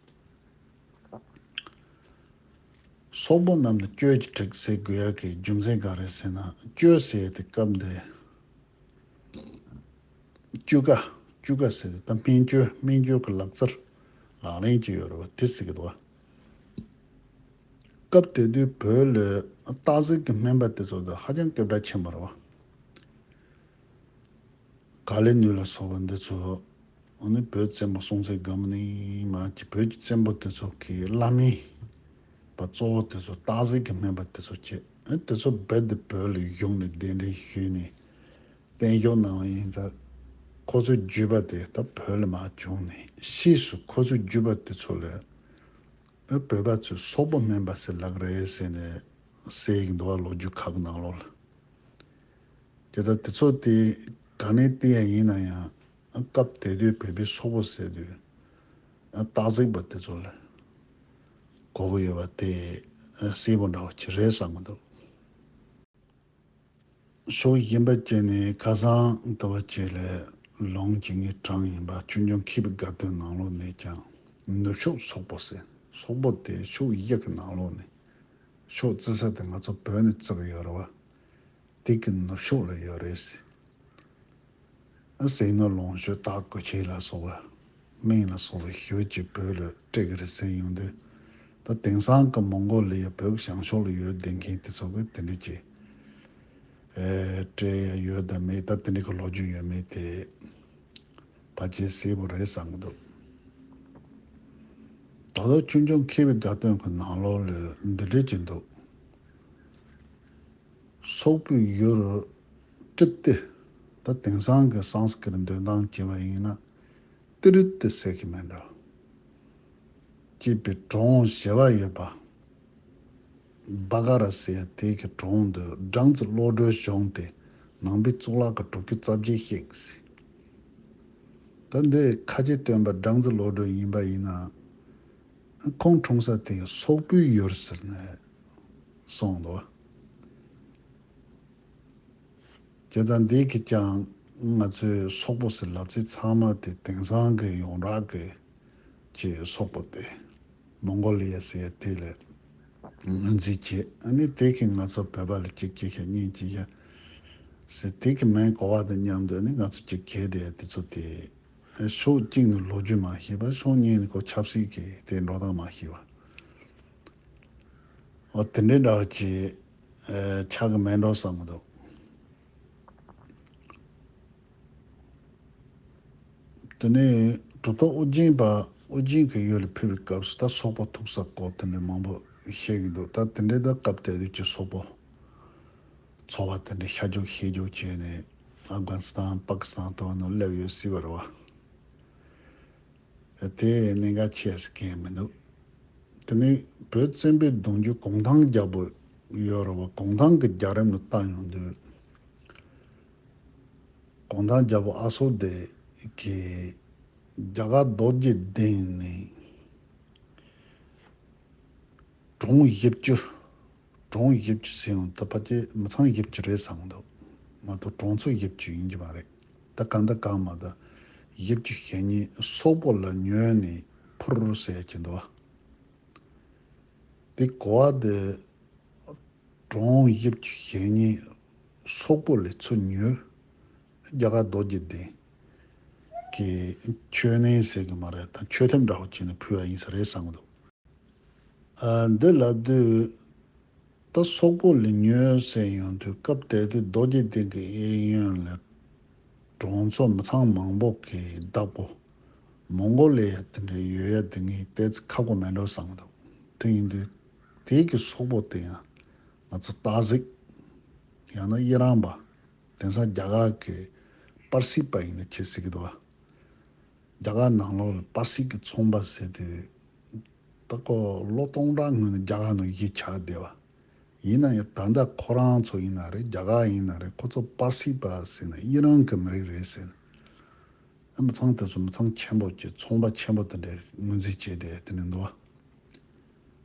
སོག་པོ་རྣམས་ནི་གཅོད་ཀྱི་དྲེགས་ཟེར་དགོས་ཡ་གི་རྒྱུ་མཚན་ག་རེ་ཟེར་ན། གཅོད་ཟེར་ཡ་དེ་སྐབས་འདི་བཅོས་ཀ། བཅོས་ཀ་ཟེར་དུས་ད་སྨན་བཅོས་སྨན་བཅོས་ཀྱི་ལག་རྩལ་ལག་ལེན་གྱི་ཡོད་རེད་བ། དེ་ཟེར་གི་འདུག་བ། སྐབས་དེ་དུས་བོད་ལ་སྟག་གཟིག་གི་སྨན་པ་དེ་ཚོ་དང་ཧ་ཅང་སྐད་གྲགས་ཆེན་པོ་རེད་བ། ག་ལེ་ནུས་ལ་སོགས་པ་འདི་ཚོ་ཨ་ནི་བོད་བཙན་པོ་སྲོང་བཙན་སྒམ་པོ་ནས་མར་གྱི་བོད་ཀྱི་བཙན་པོ་དེ་ཚོ་གི་བླ་མའི་པ་གཙོ་བོ་དེ་ཚོ་སྟག་གཟིག་གི་སྨན་པ་དེ་ཚོ་བྱས། ཨ་དེ་ཚོ་རྦད་དེ་བོད་ལ་བཞུགས་ནས་གདན་འདྲེན་ཞུས་ནས་བསྟན་བཞུགས་གནང་བ་ཡིན་ཙང་། ཁོ་ཚོའི་བརྒྱུད་པ་དེ་ད་བོད་ལ་མར་བྱུང་ནས་ཕྱིས་སུ་ཁོ་ཚོའི་བརྒྱུད་པ་དེ་ཚོ་ལ་ཨ་བོད་པ་ཚོས་སོག་པོ་སྨན་པ་ཟེར་ལབ་རེད་ཟེར་ནས་ཟེར་གྱི་འདུག་བ། ལོ་རྒྱུས་ཁག་གི་ནང་ལོགས་ལ། དེ་ལྟར་དེ་ཚོ་དེ་ག་ནས་བལྟས་ཡ་ཡིན་ན་ཡང་ཨ་སྐབས་དེ་དུས་བོད་པའི་སོག་པོ་ཟེར་དུས་ཨ་སྟག་གཟིག་པ་དེ་ཚོ་ལ་གོ་གི་ཡོད་པ་དེ་ཨ་གསལ་པོ་འདྲ་བ་ཅིག་རེད་བསམ་གྱི་འདུག་ཕྱོགས་གཞན་པ་བཅས་ནས་ཁ་སང་ལྟ་བུ་བཅས་ལས་ལུང་གཅིག་ངས་དྲངས་ཡིན་པ། ཆོས་འབྱུང་མཁས་པའི་དགའ་སྟོན་ནང་ལོགས་ནས་ཀྱང་ནུབ་ཕྱོགས་སོག་པོ་ཟེར། སོག་པོ་དེ་ཕྱོགས་བཞི་གི་ནང་ལོགས་ནས་ཕྱོགས་བརྩི་ས་དེ་ང་ཚོ་བོད་ནས་བརྩི་གི་ཡོད་རེད་བ། དེ་གི་ནུབ་ཕྱོགས་ལ་ཡོད་རེད་ཟེར། ཨ་ཟས་ནོར་ལོངས་སྤྱོད་སྟག་གོས་ཆེན་ལ་སོགས་པ་སྨན་ལ་སོགས་པ་ཞེ་པོ་ཅིག་བོད་ལ་སྤྲད་ཀྱི་རེད་ཟེར་ཡོང་དུས། ད་དེང་སང་གི་མོང་གོ་ལི་ཡ་བོད་ཀྱི་བྱང་ཕྱོགས་ལ་ཡོད་བསྡད་མཁན་དེ་ཚོ་གིས་དེ་འདྲ་ཅིག་ཨེ་སྤྲད་ཡ་ཡོད་དམ་མེད། ད་དེ་འདྲ་གི་ལོ་རྒྱུས་ཡོད་མེད་དེ་ཕལ་ཆེར་གསལ་པོ་རེད་བསམ་གྱི་འདུག་ད་ལྟ་ཆོས་འབྱུང་མཁས་པའི་དགའ་སྟོན་གྱི་ནང་ལོགས་ལ་འདི་འདྲ་ཅིག་འདུག་སོག་པོའི་ཡུལ་ཏྲི་ཏི། ད་དེང་སང་གི་སཾ་སྐྲྀཏ་འདོན་སྟངས་བྱས་པ་ཡིན་ན་ཏི་རི་ཏི་ཟེར་གྱི་མེད་འགྲོ། ཅེས་པའི་གྲོང་བཞི་པ་ཡོད་པ། བ་ག་ར་ཟེར་ཡ་དེ་གི་གྲོང་དུ་སྦྲང་རྩི་བློ་གྲོས་བྱུང་སྟེ་ནང་པའི་གཙུག་ལག་གི་དྲུག་ཅུ་རྩ་བརྒྱད་བཤིག་ཟེར། ད་འདི་ཁ་ཆེ་སྟོན་པ་སྦྲང་རྩི་བློ་གྲོས་ཡིན་པ་ཡིན་ན། ཁོང་འཁྲུངས་ས་དེ་སོག་པོའི་ཡུལ་ཟེར་ནས་གསུངས་འདུག་བྱས་ཙང་འདི་གིས་ཀྱང་ང་ཚོས་སོག་པོ་ཟེར་ལབ་ཚེ་ཚང་མ་དེ་དེང་སང་གི་ཡོངས་གྲགས་ཀྱི་ཅིག་སོག་པོ་དེ་མོང་གོ་ལི་ཡ་ཟེར་ཡ་དེ་ལ་ངོས་འཛིན་བྱེད། ཨ་ནི་དེ་གིས་ང་ཚོ་བོད་པ་ལ་གཅིག་བྱེད་ཤག་གཉིས་བྱེད་ཤག་ཟེར་དེ་གི་མིང་གོ་བ་དང་མཉམ་དུ་ཨ་ནི་ང་ཚོ་གཅིག་གྱེས་བསྡད་ཡ་དེ་ཚོ་དེ། ཕྱོགས་གཅིག་ནས་ལོ་རྒྱུས་མ་ཤེས་པ། ཕྱོགས་གཉིས་ནས་ཁོ་ཆབ་སྲིད་ཀྱི་དེ་འགྲོ་སྟངས་མ་ཤེས་པ། འོ་དེ་འདྲའི་འདྲ་བ་ཅིག་ཆགས་ཀྱི་མེད་འགྲོ་བསམ་གྱི་འདུག་དེ་ནས་གྲུབ་ཐོབ་ཨོ་རྒྱན་པ། ཨོ་རྒྱན་གྱི་ཡུལ་ལ་ཕེབས་པའི་སྐབས་སུ་ད་སོག་པོ་ཐུག་ས་སྐོར་དེ་འདྲ་མང་པོ་བཤད་ཀྱི་འདུག་ད་དེ་འདྲའི་ད་སྐབས་དེ་དུས་ཀྱི་སོག་པོ་ཚོ་བ་དེ་འདྲ་ཤ་རྒྱུག་ཤེས་རྒྱུག་བྱས་ནས་ཨབ་གྷ་ནི་སི་ཐན་པ་ཀི་སི་ཐན་དེ་བ་ནང་སླེབས་ཡོད་སྲིད་པ་རེད་བ། དེ་གནད་འགག་ཆེ་ཟེར་མཁན་མི་འདུག་དེ་ནས་བོད་བཙན་པོའི་གདུང་རྒྱུད་གུང་ཐང་རྒྱལ་པོ་ཡོད་རེད་བ། གུང་ཐང་གི་རྒྱལ་རབས་ནས་བལྟ་ཡོང་དུས། གུང་ཐང་རྒྱལ་པོ་ཨ་སོ་དེ་གིས་རྒྱ་གར་རྡོ་རྗེ་གདན་ནས་གྲོང་བཞི་བཅུ། གྲོང་བཞི་བཅུ་ཟེར་ཡང་ད་ཕལ་ཆེར་མི་ཚང་བཞི་བཅུ་རེད་བསམ་གྱི་འདུག་མ་གཏོགས་གྲོང་ཚོ་བཞི་བཅུ་ཡིན་གྱི་མ་རེད། ད་གང་ལྟར་གང་མ་ད་བཞི་བཅུ་ཞེ་གཉིས་སོག་པོ་ལ་ཉོས་ནས་འཕུར་ཟེར་གྱི་འདུག་དེ་གོ་བ་དེ་གྲོང་བཞི་བཅུ་ཞེ་གཉིས་སོག་པོ་ལས་ཚུར་ཉོས། རྒྱ་གར་རྡོ་རྗེ་གདན་གྱི་མཆོད་གནས་ཟེར་གྱི་མ་རེད། ད་མཆོད་རྟེན་འདྲ་བོ་བྱས་ནས་ཕུལ་བ་ཡིན་ས་རེད་བསམ་གྱི་འདུག་ཨ། འདི་ལབ་དུས་ད་སོག་པོ་ལ་ཉོས་ཟེར་ཡོང་དུས་སྐབས་དེ་དུས་རྡོ་རྗེ་གདན་གྱི་གཡས་གཡོན་ལ་གྲོང་ཚོ་མི་ཚང་མང་པོ་གི་བདག་པོ་མོང་གོ་ལི་ཡ་དེ་འདྲ་ཡོད་ཡ་དེ་ངས་བལྟས་ཚེ་ཁག་པོ་མེད་འགྲོ་བསམ་གྱི་འདུག་དེ་ཡིན་དུས་དེ་གི་སོག་པོ་དེ་ཡང་ང་ཚོ་སྟག་གཟིག་ཡང་ན་དབྱི་རང་པ། དེང་སང་རྒྱ་གར་གྱི་པར་སིག་པ་ཡིན་ན་ཆེ་ཟེར་གྱི་འདུག་བ། རྒྱ་གར་ནང་ལོགས་ལ་པར་སིག་གི་ཚོང་པ་ཟེར་དུས་ད་ཁོ་ལོ་སྟོང་ཕྲག་སྔོན་ནས་རྒྱ་གར་ནང་གཞིས་ཆགས་བསྡད་པ། ཡིན་ན་ཡང་ད་ལྟ་ཁོ་རང་ཚོ་ཡིན་ན་རེད། རྒྱ་གར་ཡིན་ན་རེད། ཁོ་ཚོ་པར་སིག་པ་ཟེར་ན་དབྱི་རང་གི་མི་རིགས་རེད་ཟེར་ནས། ཨ། མི་ཚང་དེ་ཚོ་མི་ཚང་ཆེན་པོ་བྱས། ཚོང་པ་ཆེན་པོ་དེ་འདྲའི་ངོས་འཛིན་བྱས་ཏེ་དེ་ནས་འདུག་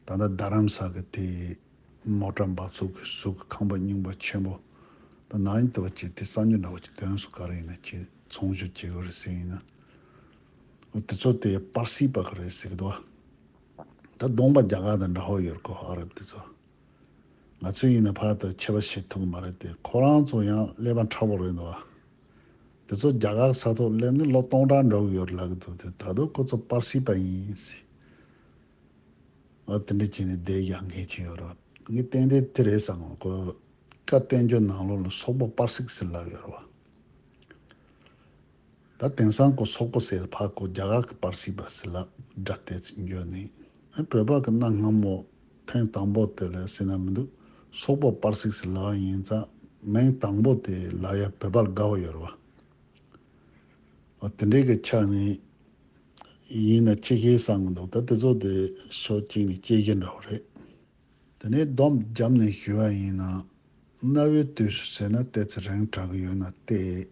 བ། ད་ལྟ་རྡ་རམ་ས་གི་དེ་མོ་ཊ་འབབ་ཚུགས་ཀྱི་གཟུགས་ཀྱི་ཁང་པ་རྙིང་པ་ཆེན་པོ། ད་ནང་ཡིན་དུ་བ་ཅིག་དེ་གསར་འགྱུར་འདྲ་བོ་ཅིག་ཐོན་སོང་། ག་རེ་ཡིན་ན་ཅིག་ཚོང་བཞུགས་བྱེད་དགོས་རེད་ཟེར་ཡིན་ན། འོ་དེ་ཚོ་དེ་པར་སིག་པ་གི་རེད་ཟེར་གི་འདུག་བ། ད་གདོང་པ་རྒྱ་གར་དང་འདྲ་བོ་ཡོད་གོ། ཨ་རབ་དེ་ཚོ། ང་ཚོ་ཡིན་ན་ཕར་དུ་ཆད་པ་བྱེད་ཐུབ་ཀྱི་མ་རེད་དེ། ཁོ་རང་ཚོ་ཡང་ཀླད་པ་མཁྲེགས་པོ་རེད་འདུག་བ། དེ་ཚོ་རྒྱ་གར་ས་ཐོག་སླེབས་ནས་ལོ་སྟོང་ཕྲག་འགྲོ་གི་ཡོད་རེད་ལབ་གི་འདུག་དེ་ད་དུང་ཁོ་ཚོ་པར་སིག་པ་ཡིན་ཟེར། ཨ། དེ་འདྲ་བྱས་ནས་བསྡད་ཡག་མཁན་ཅིག་ཡོད་རེད། ངས་ཏན་ཏན་དེ་རེད་བསམ། ཁོ་བཀའ་བསྟན་འགྱུར་ནང་ལོགས་ལ་སོག་པོ་པར་སིག་ཟེར་ལབ་ཡོད་རེད་བ། ད་དེང་སང་ཁོ་སོག་པོ་ཟེར་ཕར་ཁོ་རྒྱ་གར་གྱི་པར་སིག་པ་ཟེར་ལབ་སྒྲ་བལྟས་ཚེ་འགྱོ་ནས། ཨ། བོད་པ་གི་གནའ་སྔ་མོ་ཐེངས་དང་པོ་དེ་ལ་ཟེར་ན་མི་འདུག་སོག་པོ་པར་སིག་ཟེར་ལབ་པ་ཡིན་ཙང་མིང་དང་པོ་དེ་ལབ་ཡ་བོད་པ་ལ་དགའ་བོ་ཡོད་རེད་བ། དེ་འདྲའི་གི་ཆ་ནས་ཡིན་ན་ཆེ་ཤེལ་བསམ་གི་འདུག་ད་དེ་ཚོ་དེ་ཕྱོགས་གཅིག་ནས་སྐྱེ་གི་འདྲ་བོ་རེད། དེ་ནས་སྡོམ་བརྒྱབ་ནས་ཞུ་བ་ཡིན་ན། གནའ་བོའི་དུས་སུ་ཟེར་ན་ཏོག་ཙམ་རིང་དྲགས་ཀྱི་ཡོད་ན་སྟེ།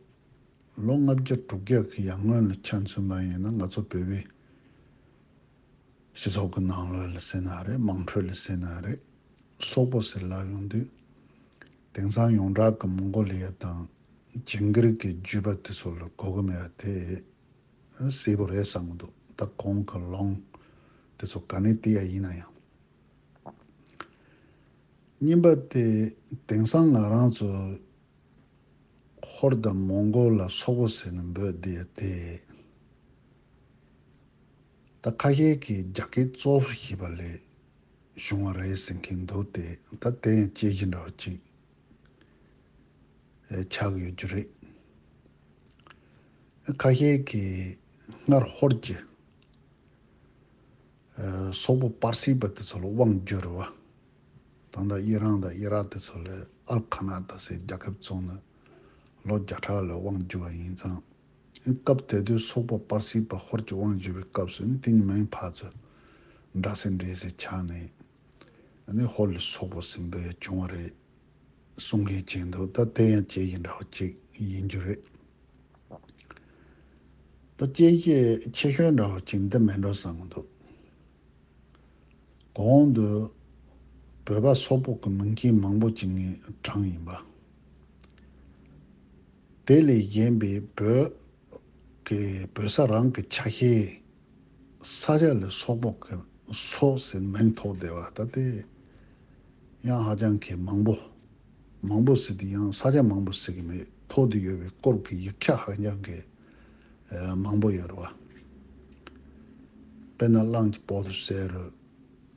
ལོ་ལྔ་བརྒྱ་དྲུག་བརྒྱ་གི་ཡར་སྔོན་ལ་ཆ་མཚོན་པ་ཡིན་ན་ང་ཚོ་བོད་པའི་སྤྱི་ཚོགས་ཀྱི་ནང་ལོགས་ལ་ཟེར་ན་རེད། དམངས་ཁྲོད་ལ་ཟེར་ན་རེད། སོག་པོ་ཟེར་ལབ་ཡོང་དུས། དེང་སང་ཡོངས་གྲགས་ཀྱི་མོང་གོ་ལི་ཡ་དང་ཇིང་གིར་གྱི་བརྒྱུད་པ་དེ་ཚོ་ལ་གོ་གི་མེད་པ་དེ་གསལ་པོ་རེད་བསམ་གི་འདུག་ད་གོང་གི་ལུང་དེ་ཚོ་ག་ནས་བལྟས་ཡ་ཡིན་ན་ཡང་། གཉིས་པ་དེ། དེང་སང་ང་རང་ཚོ་ཧོར་དང་མོང་གོལ་ལ་སོག་པོ་ཟེར་ནས་འབོད་བསྡད་ཡ་དེ། ད་ཁ་ཤས་ཀྱིས་རྒྱ་སྐད་གཙོ་བོར་བྱས་པ་ལས་བྱུང་བ་རེད་ཟེར་མཁན་འདུག་སྟེ། ད་དེ་ཡང་དཔྱད་གཞི་འདྲ་བོ་ཅིག་ཆགས་ཡོད་རྒྱུ་རེད། ཁ་ཤས་ཀྱིས་སྔར་ཧོར་གྱི་སོག་པོ་པར་སིག་པ་དེ་ཚོ་ལ་དབང་བསྒྱུར་བ། ད་ལྟ་ཨི་རན་དང་ཨི་རག་དེ་ཚོ་ལ་ཨལ་ཁ་ན་ད་ཟེར་རྒྱལ་ཁབ་བཙུགས་ནས་ལོ་བརྒྱ་ཕྲག་ལ་དབང་བསྒྱུར་བ་ཡིན་ཙང་། སྐབས་དེ་དུས་སོག་པོ་པར་སིག་པ་ཧོར་གྱི་དབང་བསྒྱུར་བའི་སྐབས་སུ་ནི་དེ་གཉིས་མིང་ཕར་ཚུར་འདྲ་སེ་འདྲེས་སེ་ཆགས་ནས། ཨ་ནི་ཧོར་ལ་སོག་པོ་ཟེར་འབོད་བྱུང་བ་རེད་གསུང་མཁན་ཅིག་འདུག་ད་དེ་ཡང་དཔྱད་གཞི་འདྲ་བོ་ཅིག་ཡིན་རྒྱུ་རེད། ད་དཔྱད་གཞི་ཆེ་ཤོས་འདྲ་བོ་ཅིག་འདི་མིན་འགྲོ་བསམ་གི་འདུག་གོང་དུ་བོད་པ་སོག་པོ་གི་མིང་ཅན་མང་པོ་ཅིག་ངས་དྲངས་ཡིན་པ། དེ་ལས་གཞན་པའི་བོད་ཀྱི་བོད་ས་རང་གི་ཆ་ཤས་ས་ཆ་ལ་སོག་པོ་གི་སོག་ཟེར་མིང་ཐོགས་བསྡད་པ་ད་དེ་ཡང་ཧ་ཅང་གི་མང་པོ། མང་པོ་ཟེར་དུས་ཡང་ས་ཆ་མང་པོ་ཟེར་གི་མེད། ཐོགས་ཏེ་ཡོད་པའི་སྐོར་གྱི་ཡིག་ཆ་ཧ་ཅང་གི་མང་པོ་ཡོད་རེད་བ། དཔེར་ན་གླང་གི་པོ་ཏི་ཟེར་རུ་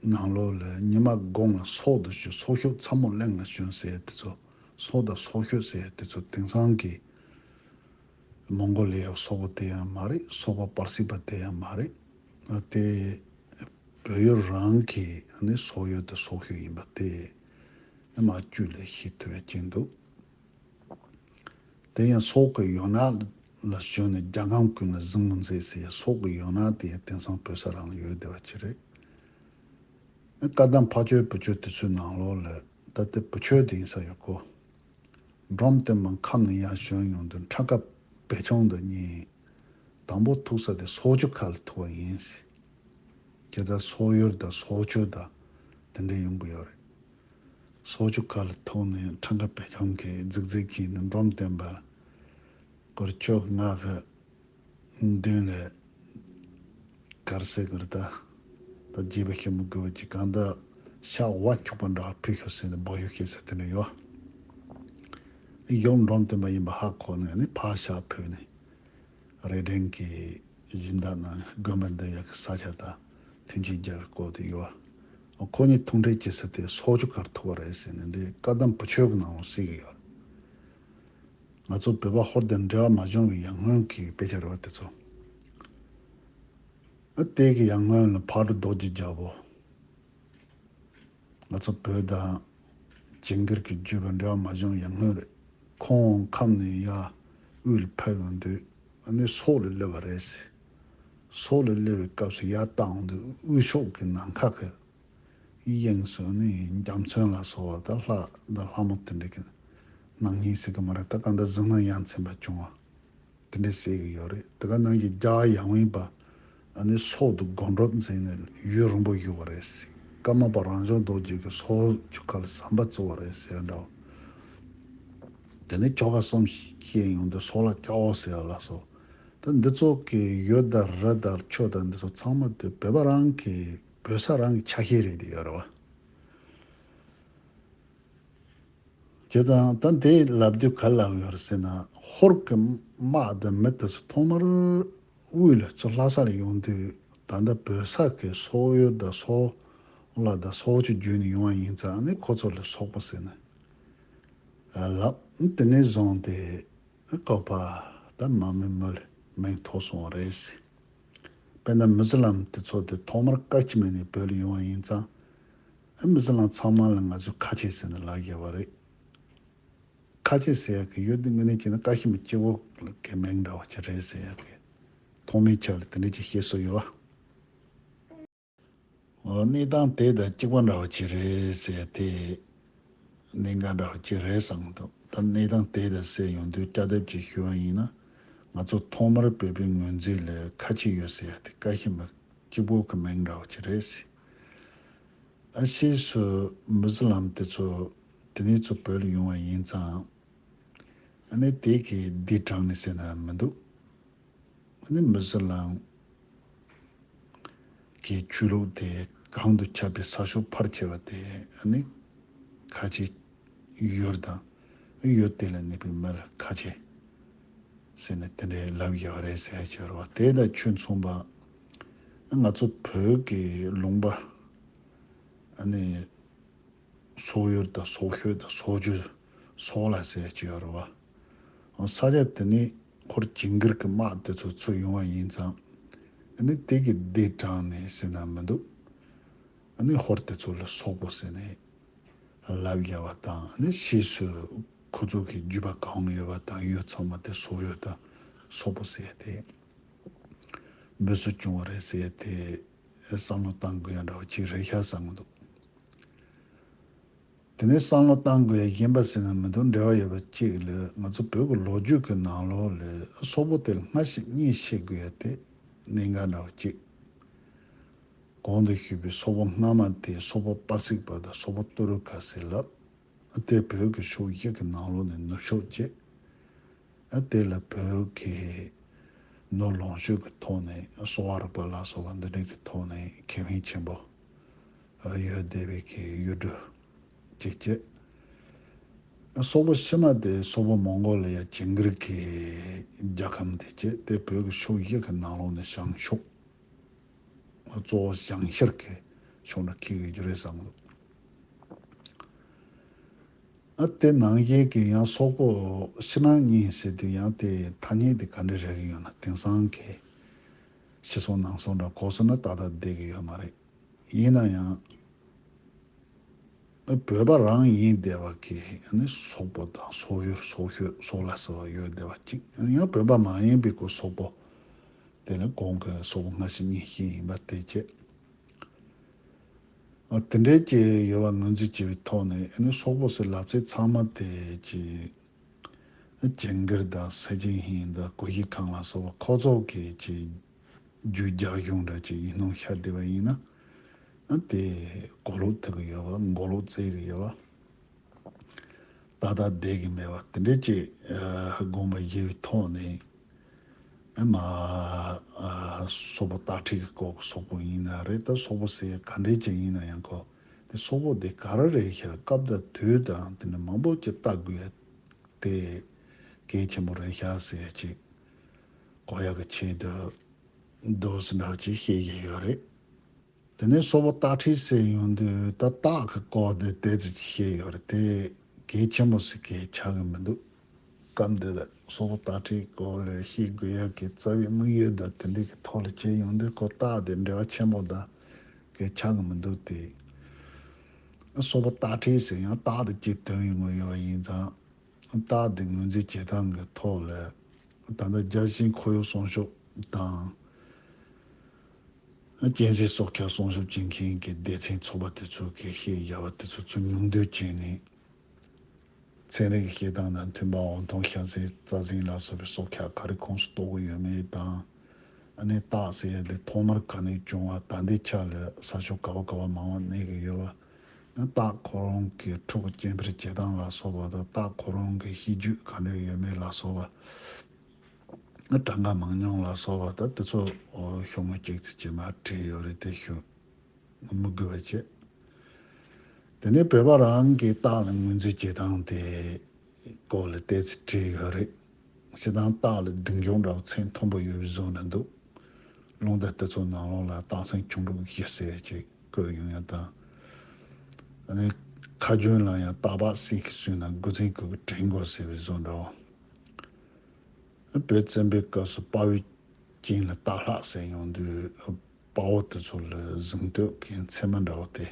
ནང་ལོགས་ལ་ཉི་མ་དགོང་ལ་སོག་ཏུ་ཞུ། སོག་ཤོག་མཚན་མོ་གླིང་ལ་ཞོན་ཟེར་དེ་ཚོ། སོག་དང་སོག་ཤོག་ཟེར་དེ་ཚོ་དེང་སང་གི་མོང་གོ་ལི་ཡ་སོག་པོ་དེ་ཡང་མ་རེད། སོག་པོ་པར་སིག་པ་དེ་ཡང་མ་རེད། དེ་བོད་ཡུལ་རང་གི་ནི་སོག་ཡུལ་དང་སོག་ཤོག་ཡིན་པ་དེ་མ་བཅུད་ལས་ཤེས་ཐུབ་ཡ་ཅིག་འདུག་དེ་ཡང་སོག་གི་ཡང་ན་ལ་ཞོན་ནས་རྒྱ་སྒང་ཀུན་ལ་གཟིགས་མོ་མཛད་ཟེར་ཡ་སོག་གི་ཡང་ན་དེ་ཡང་དེང་སང་བོད་ས་རང་ལ་ཡོད་བསྡད་པ་ཅིག་རེད། བཀའ་གདམས་ཕ་ཆོས་བུ་ཆོས་དེ་ཚོའི་ནང་ལོགས་ལ་ད་ལྟ་བུ་ཆོས་དེ་ཡིན་ས་ཡོད་གོ། འབྲོམ་སྟོན་པ་ཁམས་ནས་ཡར་བྱོན་ཡོང་དུས་འཕྲང་ཁ་བེ་ཆུང་དང་གཉིས་དང་པོ་ཐུག་ས་དེ་སོག་ཆུ་ཁ་ལ་ཐུག་པ་ཡིན་ཟེར། ཁྱེད་ཚ་སོག་ཡུལ་དང་སོག་ཆུ་དང་དེ་འདྲ་ཡོང་གི་ཡོད་རེད། སོག་ཆུ་ཁ་ལ་ཐུག་ནས་འཕྲང་ཁ་བེ་ཆུང་གིས་རྫིག་རྫིག་གིས་ནི་འབྲོམ་སྟོན་པ་སྐོར་ཆོག་ང་གི་མདུན་ལ་གར་སེ་གར་ད་ད་རྒྱས་པ་ཤེས་མི་དགོས་པ་ཅིག་གང་ད་ཤ་བ་འཁྱུག་པ་འདྲ་བ་ཕུལ་ཤོག་ཟེར་ནས་འབོད་ཤོག་ཤེས་ཟེར་དེ་འདྲ་ཡོད། ཡོང་འབྲོམ་སྟོན་པ་ཡིན་པ་ཧ་གོ་ནས་ནི་ཕར་ཤ་ཕུལ་ནས་རེ་འདྲེན་གྱི་སྦྱིན་བདག་ནང་དགོན་པ་འདི་ཡག་གི་ས་ཆ་དང་མཐུན་རྐྱེན་རྒྱག་གི་སྐོར་དུ་ཡོད། ཁོ་གཉིས་ཐུག་འཕྲད་བྱེད་ས་དེ་སོག་ཆུ་ཁར་ཐུག་པ་རེད་ཟེར་ནས་འདི་བཀའ་གདམས་བུ་ཆོས་ཀྱི་ནང་ལ་གསལ་གི་ཡོད། ང་ཚོ་བོད་པ་ཧོར་དང་འབྲེལ་བ་མ་བྱུང་བའི་ཡར་སྔོན་གྱི་དཔེ་ཆ་རེད་བ་དེ་ཚོ། ཨ་དེ་གི་ཡར་སྔོན་ལ་ཕག་གྲུ་རྡོ་རྗེ་རྒྱལ་པོ། ང་ཚོ་བོད་དང་ཇིང་གིར་གྱི་བརྒྱུད་པ་འབྲེལ་བ་མ་བྱུང་བའི་ཡར་སྔོན་རེད། ཁོང་ཁམས་ནས་ཡར་དབུས་ལ་ཕེབས་ཡོང་དུས་ཨ་ནི་སོག་ལ་སླེབས་པ་རེད་ཟེར། སོག་ལ་སླེབས་པའི་སྐབས་སུ་ཡར་བལྟ་ཡོང་དུས་དབུས་ཕྱོགས་ཀྱི་ནམ་མཁའ་གི་དབྱིངས་སུ་ནི་རྒྱ་མཚོ་ལ་སོགས་པ་དང་ལྷ་དང་ལྷ་མོ་དེ་འདྲ་གི་སྣང་བརྙན་ཟེར་གི་མ་རེད། ད་གང་ལྟར་གཟིགས་སྣང་ཡ་མཚན་པ་བྱུང་བ་དེ་འདྲ་གསལ་གི་ཡོད་རེད། དེ་ག་ནང་བཞིན་རྒྱལ་བ་ཡབ་ཡུམ་པ་ཨ་ནི་སོག་ཏུ་དགོངས་གྲུབ་མཛད་ནས་ཡུན་རིང་པོ་བཞུགས་པ་རེད། ཀརྨ་པ་རང་བྱུང་རྡོ་རྗེ་གིས་སོག་ཆུ་ཁ་ལ་ཟམ་པ་བཙུགས་པ་རེད་ཟེར་འདྲ་བ། དེ་ནས་ཆོ་ག་གསུམ་བཤད་ཡོང་དུས་སོག་ལ་སྐྱ་བོ་ཟེར་བ་ལ་སོགས། ད་འདི་ཚོ་གི་ཡུལ་དང་རི་དང་ཆོས་དང་འདི་ཚོ་ཚང་མ་དེ་བོད་པ་རང་གི་བོད་ས་རང་གི་ཆ་ཤས་རེད་དེ་ཡོད་རེད་བ། བྱས་ཙང་ད་འདི་ལབ་དུས་ག་ལབ་ཡོད་རེད་ཟེར་ན། ཧོར་གྱི་དམག་དང་མི་དེ་ཚོ་ཐོག་མར་དབུས་ལ་ཚུར་ལྷ་ས་ལ་ཡོང་དུས་ད་ལྟ་བོད་ས་གི་སོག་ཡུལ་དང་སོག་ལ་དང་སོག་ཆུ་བརྒྱུད་ནས་ཡོང་བ་ཡིན་ཙང་ནི་ཁོ་ཚོ་ལ་སོག་པོ་ཟེར་ནས་ལབ། དེ་ནས་བཟུང་སྟེ་བཀོད་པ་ད་མ་མི་མི་ལ་མིང་ཐོགས་སོང་བ་རེད། དཔེར་ན་མི་ཛི་ལམ་དེ་ཚོ་དེ་ཐོག་མར་ཀ་ཤི་མིར་ནས་བོད་ལ་ཡོང་བ་ཡིན་ཙང་། མི་ཛི་ལམ་ཚང་མ་ལ་ང་ཚོས་ཁ་ཆེ་ཟེར་ནས་ལབ་ཡོད་པ་རེད། ཁ་ཆེ་ཟེར་ཡག་གི་ཡུལ་འདི་དངོས་གནས་བྱས་ན་ཀ་ཤི་མིར་སྤྱི་བོ་གི་མིང་འདྲ་བ་ཅིག་རེད་ཟེར་ཡག་གི་ ཐོག་མའི་ཆ་ལ་དེ་འདྲ་ཅིག་བཤད་སྲོལ་ཡོད་པ། ཨོ། གནས་སྟངས་དེ་དང་གཅིག་པ་འདྲ་བ་ཅིག་རེད་ཟེར་ཏེ། གནད་འགག་འདྲ་བ་ཅིག་རེད་བསམ་གྱི་འདུག་ད་གནས་སྟངས་དེ་དང་ཟེར་ཡོང་དུས་བསྐྱར་ལྡབ་ཅིག་ཞུ་བ་ཡིན་ན། ང་ཚོ་ཐོག་མར་བོད་པའི་ངོས་འཛིན་ལ་ཁ་ཆེ་ཡོད་ཟེར་ཡ་དེ་ཀ་ཤི་མིར་གཅིག་པོ་གི་མིང་འདྲ་བ་ཅིག་རེད་ཟེར། ཨ། ཕྱིས་སུ་མུ་སི་ལམ་དེ་ཚོ་དེ་ནས་ཚུར་བོད་ལ་ཡོང་བ་ཡིན་ཙང་། ཨ་ནི་དེ་གི་སྡེ་དྲངས་ནས་ཟེར་ན་མི་འདུག་ཨ་ནི་མུ་སི་ལམ་གྱི་ཆོས་ལུགས་དེ་གང་དུ་ཁྱབ་པའི་ས་ཕྱོགས་ཕལ་ཆེ་བ་དེ་ཨ་ནི་ཁ་ཆེ་ཡུལ་དང་ཡུལ་དེ་ལ་གནས་པའི་མི་ལ་ཁ་ཆེ་ཟེར་ནས་དེ་འདྲའི་ལབ་ཡོད་རེད་ཟེར་ཡ་ཅིག་ཡོད་རེད་བ། དེ་དང་ཆོས་མཚུངས་པ་ང་ཚོ་བོད་ཀྱི་ལུང་པ་ཨ་ནི། སོག་ཡུལ་དང་སོག་ཤོད་དང་སོག་ཇོ་སོག་ལ་ཟེར་གྱི་ཡོད་རེད་བ། ས་ཆ་དེ་ནི་ཁོར་ཇིང་གིར་གྱི་དམག་དེ་ཚོ་ཚུར་ཡོང་བ་ཡིན་ཙང་། ཨ་ནི་དེ་གི་སྡེ་དྲངས་ནས་ཟེར་ན་མི་འདུག་ཨ་ནི་ཧོར་དེ་ཚོ་ལ་སོག་པོ་ཟེར་ནས་ལབ་ཡ་བ་དང་། ཨ་ནི་ཕྱིས་སུ་ཁོ་ཚོ་གི་རྒྱུད་པ་གང་ཡོད་པ་དང་ཡུལ་ཚང་མ་དེ་སོག་ཡུལ་དང་སོག་པོ་ཟེར་ཏེ་འབོད་ཚུལ་བྱུང་བ་རེད་ཟེར་ཏེ་བསམ་བློ་བཏང་དགོས་ཡ་འདྲ་བ་ཅིག་རེད་ཤག་བསམ་གི་འདུག་དེ་ནས་བསམ་བློ་བཏང་དགོས་ཡ་གཞན་པ་ཟེར་ན་མི་འདུག་འབྲེལ་བ་ཡོད་པ་གཅིག་ལ། ང་ཚོ་བོད་ཀྱི་ལོ་རྒྱུས་ཀྱི་ནང་ལོགས་ལ་སོག་པོ་དེ་ལ་སྔ་ཕྱི་གཉིས་བཤད་དགོས་ཡ་དེ་གནད་འགག་འདྲ་བ་གཅིག་གོང་དུ་ཞུས་པའི་སོག་པོ་སྔ་མ་དེ་སོག་པོ་པར་སིག་པ་དང་སོག་པོ་ཏུ་རུ་ཁ་ཟེར་ལབ། དེ་བོད་ཀྱི་ཕྱོགས་བཞི་གི་ནང་ལོགས་ནས་ནུབ་ཕྱོགས་བྱས། ཨ། དེ་ལ་བོད་ཀྱི་ནོར་ལོངས་སྤྱོད་ཀྱི་ཐོག་ནས་གསོ་བ་རིག་པ་ལ་སོགས་པ་འདི་འདྲ་གི་ཐོག་ནས་ཁེ་ཕན་ཆེན་པོ་ཡོད་བསྡད་པའི་གི་ཡུལ་གྲུ་ཅིག་བྱས། ཨ། སོག་པོ་ཕྱི་མ་དེ་སོག་པོ་མོང་གོ་ལི་ཡ་ཇིང་གིར་གྱི་རྒྱལ་ཁམས་དེ་བྱས། དེ་བོད་ཀྱི་ཕྱོགས་བཞི་གི་ནང་ལོགས་ནས་བྱང་ཕྱོགས། གཙོ་བོ་བྱང་ཤར་གྱི་ཕྱོགས་ནས་འཁེལ་གྱི་རྒྱུ་རེད་བསམ་གི་འདུག་ཨ། དེ་ནང་བཞིན་གྱི་ཡང་སོག་པོ་ཕྱི་ནང་གཉིས་ཟེར་དུས་ཡང་དེ་ཐ་སྙད་དེ་ག་འདྲ་རེག་གི་ཡོད་ན། དེང་སང་གི་ཕྱི་སོག་ནང་སོག་འདྲ་གོ་སོང་ན་ཏག་ཏག་བསྡད་ཀྱི་ཡོད་མ་རེད། ཡིན་ན་ཡང་། ཨ། བོད་པ་རང་ཡིན་བསྡད་པ་གི་ཨ་ནི་སོག་པོ་དང་སོག་ཡུལ་སོག་ཤོད་སོག་ལ་ཟེར་བ་ཡོད་བསྡད་པ་གཅིག་ཡང་བོད་པ་མ་ཡིན་པའི་གོ་སོག་པོ་དེ་ནི་གོང་གི་སོག་པོ་སྔ་ཕྱི་གཉིས་ཤིག་ཡིན་པ་དེ་བྱས། ཨ། དེ་འདྲའི་ཅིག་ཡོད་པ་ངོས་འཛིན་བྱས་པའི་ཐོག་ནས་ཨ་ནི་སོག་པོ་ཟེར་ལབ་ཚད་ཚང་མ་དེ་ཅིག་ཇིང་གིར་དང་སེ་ཅིན་ཧིན་དང་གུ་ཤྲི་ཁང་ལ་སོགས་པ་ཁོ་ཚོ་གི་ཅིག་རྒྱུད་རྒྱག་གཞུང་འདྲ་ཅིག་ཡིན་ནོ་ཤ་བདེ་བ་ཡིན་ན། ཨ། དེ་གོ་ལོག་ཐུག་གི་ཡོད་པ། མགོ་ལོག་བཙལ་གི་ཡོད་པ། ཏག་ཏག་བསྡད་ཀྱི་མེད་པ་དེ་འདྲས་ཅིག་ཨ། དགོངས་པ་བཞེས་པའི་ཐོག་ནས། ཨ། མ། ཨ། སོག་པོ་སྟག་ཁྲི་གི་སྐོར་གྱི་སོག་པོ་ཡིན་ན་རེད། ད་སོག་པོ་ཟེར་ག་འདྲས་ཅིག་ཡིན་ན་ཡང་ཁོ་དེ་སོག་པོ་དེ་ག་རེ་རེད་ཤག་སྐབས་དང་དུས་དང་དེ་འདྲ་མང་པོ་ཅིག་བལྟ་དགོས་ཡ་དེ་གལ་ཆེན་པོ་རེད་ཤག་ཟེར་ཅིག་གོ་ཡག་གི་ཆེད་དུ་འདུག་སེ་འདྲ་ཅིག་བཤད་ཀྱི་ཡོད་རེད། དེ་ནས་སོག་པོ་སྟག་ཁྲི་ཟེར་ཡོང་དུས་ད་སྟག་གི་སྐོར་དེ་ཏོག་ཙམ་ཅིག་བཤད་ཡོད་རེད། དེ་གལ་ཆེན་པོ་ཟེར་གི་ཆགས་ཀྱི་མི་འདུག་སྐབས་འདི་ལ་སོག་པོ་སྟག་ཁྲིའི་སྐོར་ལ་བཤད་དགོས་ཡག་གི་རྩ་བའི་དམིགས་ཡུལ་དང་དེ་འདྲ་གི་ཐོག་ལ་བྱས་ཡོང་དུས་ཁོ་སྟག་དེ་འབྲེལ་བ་ཆེན་པོ་དང་གི་ཆགས་ཀྱི་མི་འདུག་སྟེ། སོག་པོ་སྟག་ཁྲི་ཟེར་ཡང་སྟག་དེ་གཅིག་དོན་ཡོང་གི་ཡོད་པ་ཡིན་ཙང་། སྟག་དེ་ངོས་འཛིན་བྱེད་སྟངས་ཀྱི་ཐོག་ལ་ད་ལྟ་རྒྱལ་ཆེན་འཁོར་གཡོག་སྲུང་སྐྱོབ་དང་། སྤྱན་གཟིགས་སྲོག་ཆགས་སྲུང་སྐྱོབ་བྱེད་མཁན་གྱི་སྡེ་ཚན་ཚོགས་པ་དེ་ཚོ་གིས་བཤད་བཞག་པ་དེ་ཚོ་ཚུར་ཉུང་འདོན་བྱས་ནས། ཚན་རིག་གི་བཤད་སྟངས་དང་མཐུན་པ་འོ་འཐུང་ཤ་ཟན་རྩྭ་ཟན་ལ་སོགས་པའི་སྲོག་ཆགས་ག་རེ་ཁོངས་སུ་གཏོགས་ཀྱི་ཡོད་མེད་དང་། ཨ་ནི་སྟག་ཟེར་ཡ་དེ་ཐོག་མར་ག་ནས་བྱུང་བ། ད་ལྟའི་ཆ་ལ་ས་ཕྱོགས་ག་བ་ག་བ་མང་བ་གནས་ཀྱི་ཡོད་པ། སྟག་ཁོ་རང་གི་ཕྲུ་གུ་སྐྱེ་འཕེལ་བྱེད་སྟངས་ལ་སོགས་པ་དང་། སྟག་ཁོ་རང་གི་གཤིས་རྒྱུད་ག་འདྲ་ཡོད་མེད་ལ་སོགས་པ། གྲངས་ཀ་མང་ཉུང་ལ་སོགས་པ་དང་དེ་ཚོ་ཤོག་ངོས་གཅིག་ཙམ་གྱིས་མར་བྲིས་ཡོད་རེད། དེ་ཞུ་མི་དགོས་པ་བྱས། དེ་ནས་བོད་པ་རང་གི་སྟག་ལ་ངོས་འཛིན་བྱེད་སྟངས་དེ་སྐོར་ལ་ཏོག་ཙམ་བྲིས་ཡོད་རེད། སྤྱིར་བཏང་སྟག་ལ་སྡིག་སྦྱོང་འདྲ་བོ་མཚན་མཐོན་པོ་ཡོད་པའི་བཟོ་འདྲ་འདུག་རླུང་རྟ་དེ་ཚོ་ནང་ལོགས་ལ་སྟག་སེང་ཁྱུང་འབྲུག་བཞི་ཟེར་ཅིག་བཀོད་ཡོང་ཡ་དང་། ཨ་ནི་ཁ་རྒྱུན་ལ་ཡང་སྟག་ལྤགས་སེང་གེ་བསྲུངས་ན་དགུ་ཚན་གུ་གུ་དྲན་དགོས་ཟེར་བའི་བཟོ་འདྲ་བོ། བོད་བཙན་པོའི་སྐབས་སུ་དཔའ་བོའི་རྐྱེན་ལ་སྟག་ལྷག་ཟེར་ཡོང་དུས། དཔའ་བོ་དེ་ཚོ་ལ་གཟེངས་བསྟོད་ཀྱི་མཚན་སྨད་འདྲ་བོ་དེ་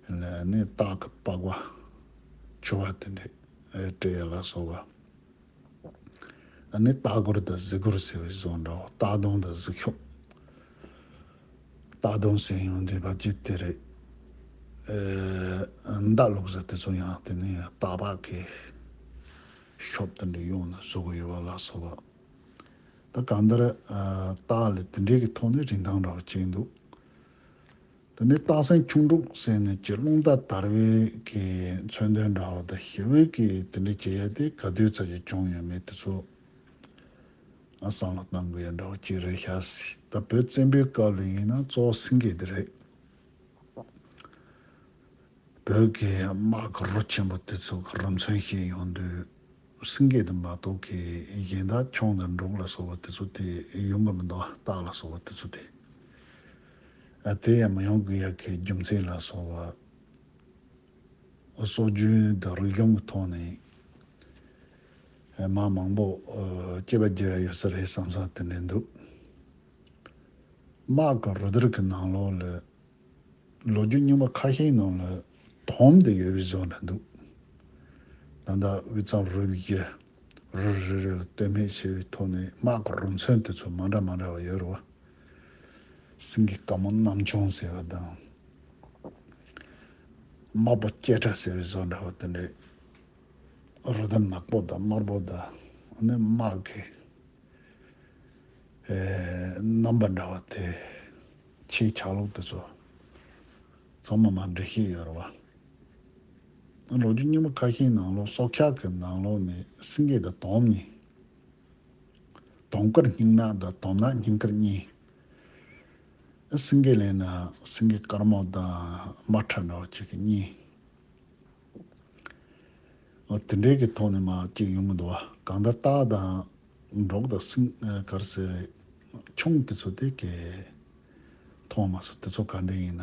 ལ་ནི་སྟག་གི་པགས་པ་འཕྱུར་བ་དེ་འདྲ་སྤྲད་ཡ་ལ་སོགས་པ། ཨ་ནི་རྟ་གུར་དང་གཟིག་གུར་ཟེར་བའི་བཟོ་འདྲ་བོ། རྟ་གདོང་དང་གཟིག་ཤོག་རྟ་གདོང་ཟེར་ཡོང་དུས་བ་ཅི་དེ་རེད། ཨེ། མདའ་ལུག་ཟེར་དེ་ཚོ་ཡང་དེ་ནས་ཡང་རྟ་ཕག་གི་ཤོབ་དེ་འདྲ་ཡོང་ནས་བཟོ་གི་ཡོད་པ་ལ་སོགས་པ། ད་གང་ལྟར་ཨ། རྟ་ལ་དེ་འདྲའི་གི་ཐོག་ནས་རིན་ཐང་འདྲ་བ་ཅིག་འདུག་དེ་ནས་སྟག་སེང་ཁྱུང་འབྲུག་ཟེར་ནས་ཀྱི་རླུང་རྟ་དར་བའི་གི་མཚོན་དོན་འདྲ་བ་དང་ཞི་བའི་གི་དེ་འདྲ་བྱེད་ཡ་དེ་ག་དུས་ཙམ་ཞིག་བྱུང་ཡོད་མེད་དེ་ཚོ་ཨ་བསམ་བློ་གཏང་དགོས་ཡ་འདྲ་བ་ཅིག་རེད་ཤག་ད་བོད་བཙན་པོའི་སྐབས་ལ་ཡིན་ན་གཙོ་བོ་སེང་གེ་དེ་རེད། བོད་ཀྱི་དམག་གི་རུ་ཆེན་པོ་དེ་ཚོ་གི་རུ་མཚོན་བཤད་ཡོང་དུས། སེང་གེ་དེ་མ་གཏོགས་ཀྱི་གཞན་དག་ཁྱུང་དང་འབྲུག་ལ་སོགས་པ་དེ་ཚོ་དེ་ཡོང་གི་མི་འདུག་སྟག་ལ་སོགས་པ་དེ་ཚོ་དེ། ཨ། དེ་ཡང་མི་ཡོང་གི་ཡ་གི་རྒྱུ་མཚན་ལ་སོགས་པ། སྲོལ་རྒྱུན་དང་རིག་གཞུང་གི་ཐོག་ནས་མ་མང་པོ་སྐྱེས་པ་རྒྱལ་ཡོད་ས་རེད་བསམ་ས་དེ་འདྲ་འདུག་དམག་གི་རུ་སྡེ་གི་ནང་ལོགས་ལ། ལོ་རྒྱུས་རྙིང་པ་ཁ་ཤས་ནང་ལ་དོམ་དེ་ཡོད་པའི་བཟོ་འདྲ་འདུག་ད་ལྟ་དབུས་གཙང་རུ་བཞི་རུ་རེ་རེ་ལ་ལྟོས་མེད་བྱས་པའི་ཐོག་ནས་དམག་གི་རུ་མཚོན་དེ་ཚོ་མ་འདྲ་མ་འདྲ་བ་ཡོད་རེད་བ། སེང་གེ་དཀར་མོ་གནམ་ཆུང་ཟེར་བ་དང་། དམར་པོ་སྐྱེ་ཕྲ་ཟེར་བའི་བཟོ་འདྲ་བ་དེ་འདྲའི་རུ་སྡེ་ནག་པོ་དང་དམར་པོ་དང་ཨ་ནི་དམག་གི་ཨེ། རྣམ་པ་འདྲ་བ་དེ། ཆེ་ཆག་ལུགས་དེ་ཚོ་ཚང་མ་མ་འགྲེལ་བཤད་ཡོད་རེད་བ། ལོ་རྒྱུས་རྙིང་པ་ཁ་ཤས་ནང་ལོགས་སྲོག་ཆགས་ཀྱི་ནང་ལོགས་ནས་སེང་གེ་དང་དོམ་གཉིས། དོམ་དཀར་སྙིང་ནག་དང་དོམ་ནག་སྙིང་དཀར་གཉིས། སེང་གེ་ལབ་ན་སེང་གེ་དཀར་མོ་དང་དམར་ཁྲ་འདྲ་བ་གཅིག་གི་གཉིས། འོ་དེ་འདྲའི་གི་ཐོག་ནས་མ་གཅིག་ཡོང་གི་འདུག་བ། གང་ལྟར་སྟག་དང་འབྲོག་དང་སེང་གར་ཟེར་རེད། ཁྱུང་དེ་ཚོ་དེ་གས་མཐོང་མ་སོང་། དེ་ཚོ་ག་འདྲ་ཡིན་ན་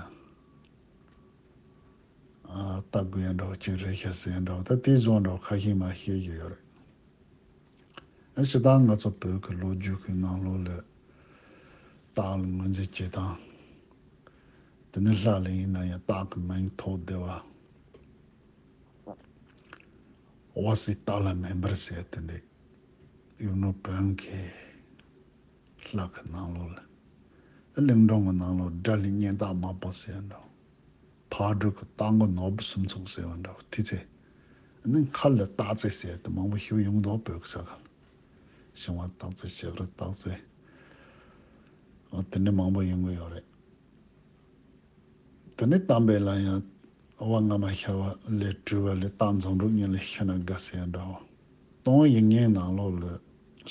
ཨ་ལྟ་དགོས་ཡ་འདྲ་བ་གཅིག་རེད་ཤག་ཟེར་ཡ་འདྲ་བ། ད་དེ་བཟོ་འདྲ་བ་ཁ་ཤས་མ་བཤད་ཀྱི་ཡོད་རེད། ཨ་སྤྱིར་བཏང་ང་ཚོ་བོད་ཀྱི་ལོ་རྒྱུས་ཀྱི་ནང་ལོགས་ལ་སྟག་ལ་ངོས་འཛིན་བྱེད་སྟངས། དེ་ནས་ལྷ་ལ་ཡིན་ན་ཡང་སྟག་གི་མིང་ཐོགས་བསྡད་པ། དབའ་སའི་སྟག་ལྷ་མེ་འབར་ཟེར་དེ་འདྲའི་ཡུལ་ནོར་བོན་གྱི་ལྷ་གི་ནང་ལོགས་ལ། གླིང་སྒྲུང་གི་ནང་ལོགས་དགྲ་ལྷའི་གཉེན་སྟག་དམར་པོ་ཟེར་འདྲ། ཕག་གྲུ་གི་སྟག་མགོ་ནོར་བུ་སུམ་ཚོགས་ཟེར་བ་འདྲ་བོ་དེ་ཚེ། ནི་མཁར་ལ་སྟག་རྩེ་ཟེར་དེ་མང་པོ་ཞིག་ཡོང་འདུག་བོད་ཀྱི་ས་ཁ་ལ། ཞིང་བ་སྟག་རྩེ་ཞག་རི་སྟག་རྩེ། འོ་དེ་འདྲ་མང་པོ་ཡོང་གི་ཡོད་རེད། དེ་ནས་གཏམ་དཔེ་ལ་ཡང་དབའ་སྔ་མ་ཤར་བ་ལས་གྲུབ་པ་ལས་སྟག་འཛོམས་འབྲུག་གཉིས་ལས་ཤི་ན་དགའ་ཟེར་ཡ་འདྲ་བོ། སྟོང་ཡིག་རྙིང་ནང་ལོགས་ལ་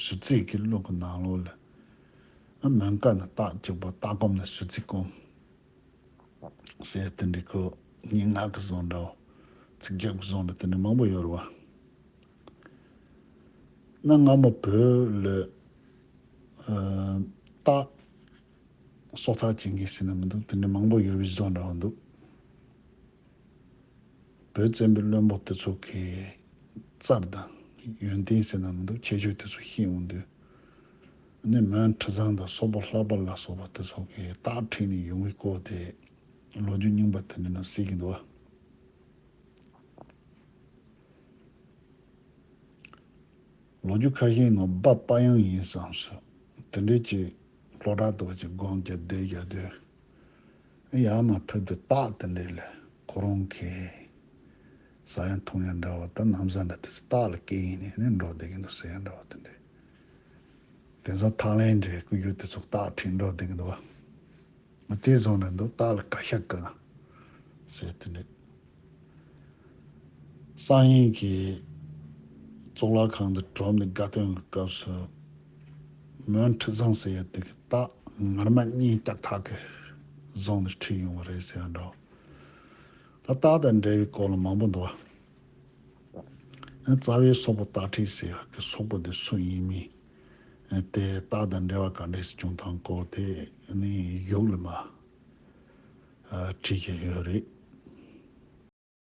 ཞུ་ཚིག་གི་ལུགས་ཀྱི་ནང་ལོགས་ལ། ཨ་མོན་བཀའ་ནི་སྟག་གཅིག་པ་སྟག་སྒོམ་ནི་ཞུ་ཚིག་སྒོམ། ཟེར་དེ་འདྲའི་ཁོ་སྙན་ངག་གི་བཟོ་འདྲ་བོ། ཚིག་རྒྱབ་ཀྱི་བཟོ་འདྲ་དེ་འདྲ་མང་པོ་ཡོད་རེད་བ། གནའ་སྔ་མོ་བོད་ལ་ཨ་སྟག་སྲོག་ཐག་བཅད་མཁན་ཟེར་ན་མི་འདུག་དེ་འདྲ་མང་པོ་ཡོད་པའི་བཟོ་འདྲ་བོ་འདུག་བོད་བཙན་པོའི་བློན་པོ་དེ་ཚོ་གི་རྩར་དང་ཡོན་ཏན་ཟེར་ན་མི་འདུག་ཁྱད་ཆོས་དེ་ཚོ་ཤེས་འོང་དུས། ནི་མོན་ཁྲི་བཟང་དང་སོག་པོ་ལྷག་པ་ལ་སོགས་པ་དེ་ཚོ་གི་སྟག་ཁྲིད་ནས་ཡོང་བའི་སྐོར་དེ་ལོ་རྒྱུས་རྙིང་པ་དེ་འདྲ་ནང་གསལ་གྱི་འདུག་བ། ལོ་རྒྱུས་ཁ་ཤས་ནང་སྦ་པ་ཡང་ཡིན་བསམ་སོང་། དེ་འདྲའི་ཅིག་སློབ་གྲྭ་དུ་བ་ཅིག་སྒོམ་རྒྱག་བསྡད་རྒྱག་དུས། ཡར་མར་ཕེབས་དུས་སྟག་དེ་འདྲ་ལ་ཁོ་རང་གི་ཟ་ཡ་འཐུང་ཡ་འདྲ་བ་དང་ན་བཟའ་འདྲ་དེ་སྟག་ལ་སྐྱེལ་ཡིན་ནས་ནི་འགྲོ་བསྡད་ཀྱི་འདུག་ཟེར་ཡ་འདྲ་བ་དེ་འདྲ། དེང་སང་ཐང་ལྷན་འདྲའི་སྐུ་ཞབས་དེ་ཚོ་སྟག་ཁྲིད་འགྲོ་བསྡད་ཀྱི་འདུག་བ། དེ་བཟོ་ནས་འདུག་སྟག་ལ་ཀ་ཤ་ཀ་ཟེར་དེ་འདྲ། གསང་ཡིན་གྱི་གཙུག་ལག་ཁང་དུ་གྲོམ་ནས་དགའ་སྟོན་གྱི་སྐབས་སུ་མོན་ཁྲི་བཟང་ཟེར་ཡ་དེ་གི་སྟག་ངར་མ་གཉིས་ཏག་ཏག་གི་བཟུང་ནས་ཁྲིད་ཡོང་བ་རེད་ཟེར་ཡ་འདྲ། ད་སྟག་དང་འབྲེལ་བའི་སྐོར་ལ་མང་པོ་འདུག་བ། རྩ་བའི་སོག་པོ་སྟག་ཁྲིད་ཟེར་བ་གི་སོག་པོ་དེ་སུ་ཡིན་མིན། དེ་སྟག་དང་འབྲེལ་བ་ག་འདྲས་བྱུང་ཐང་སྐོར་དེ་ནི་གཞུག་ལ་མ་བྲིས་བཞག་ཡོད་རེད།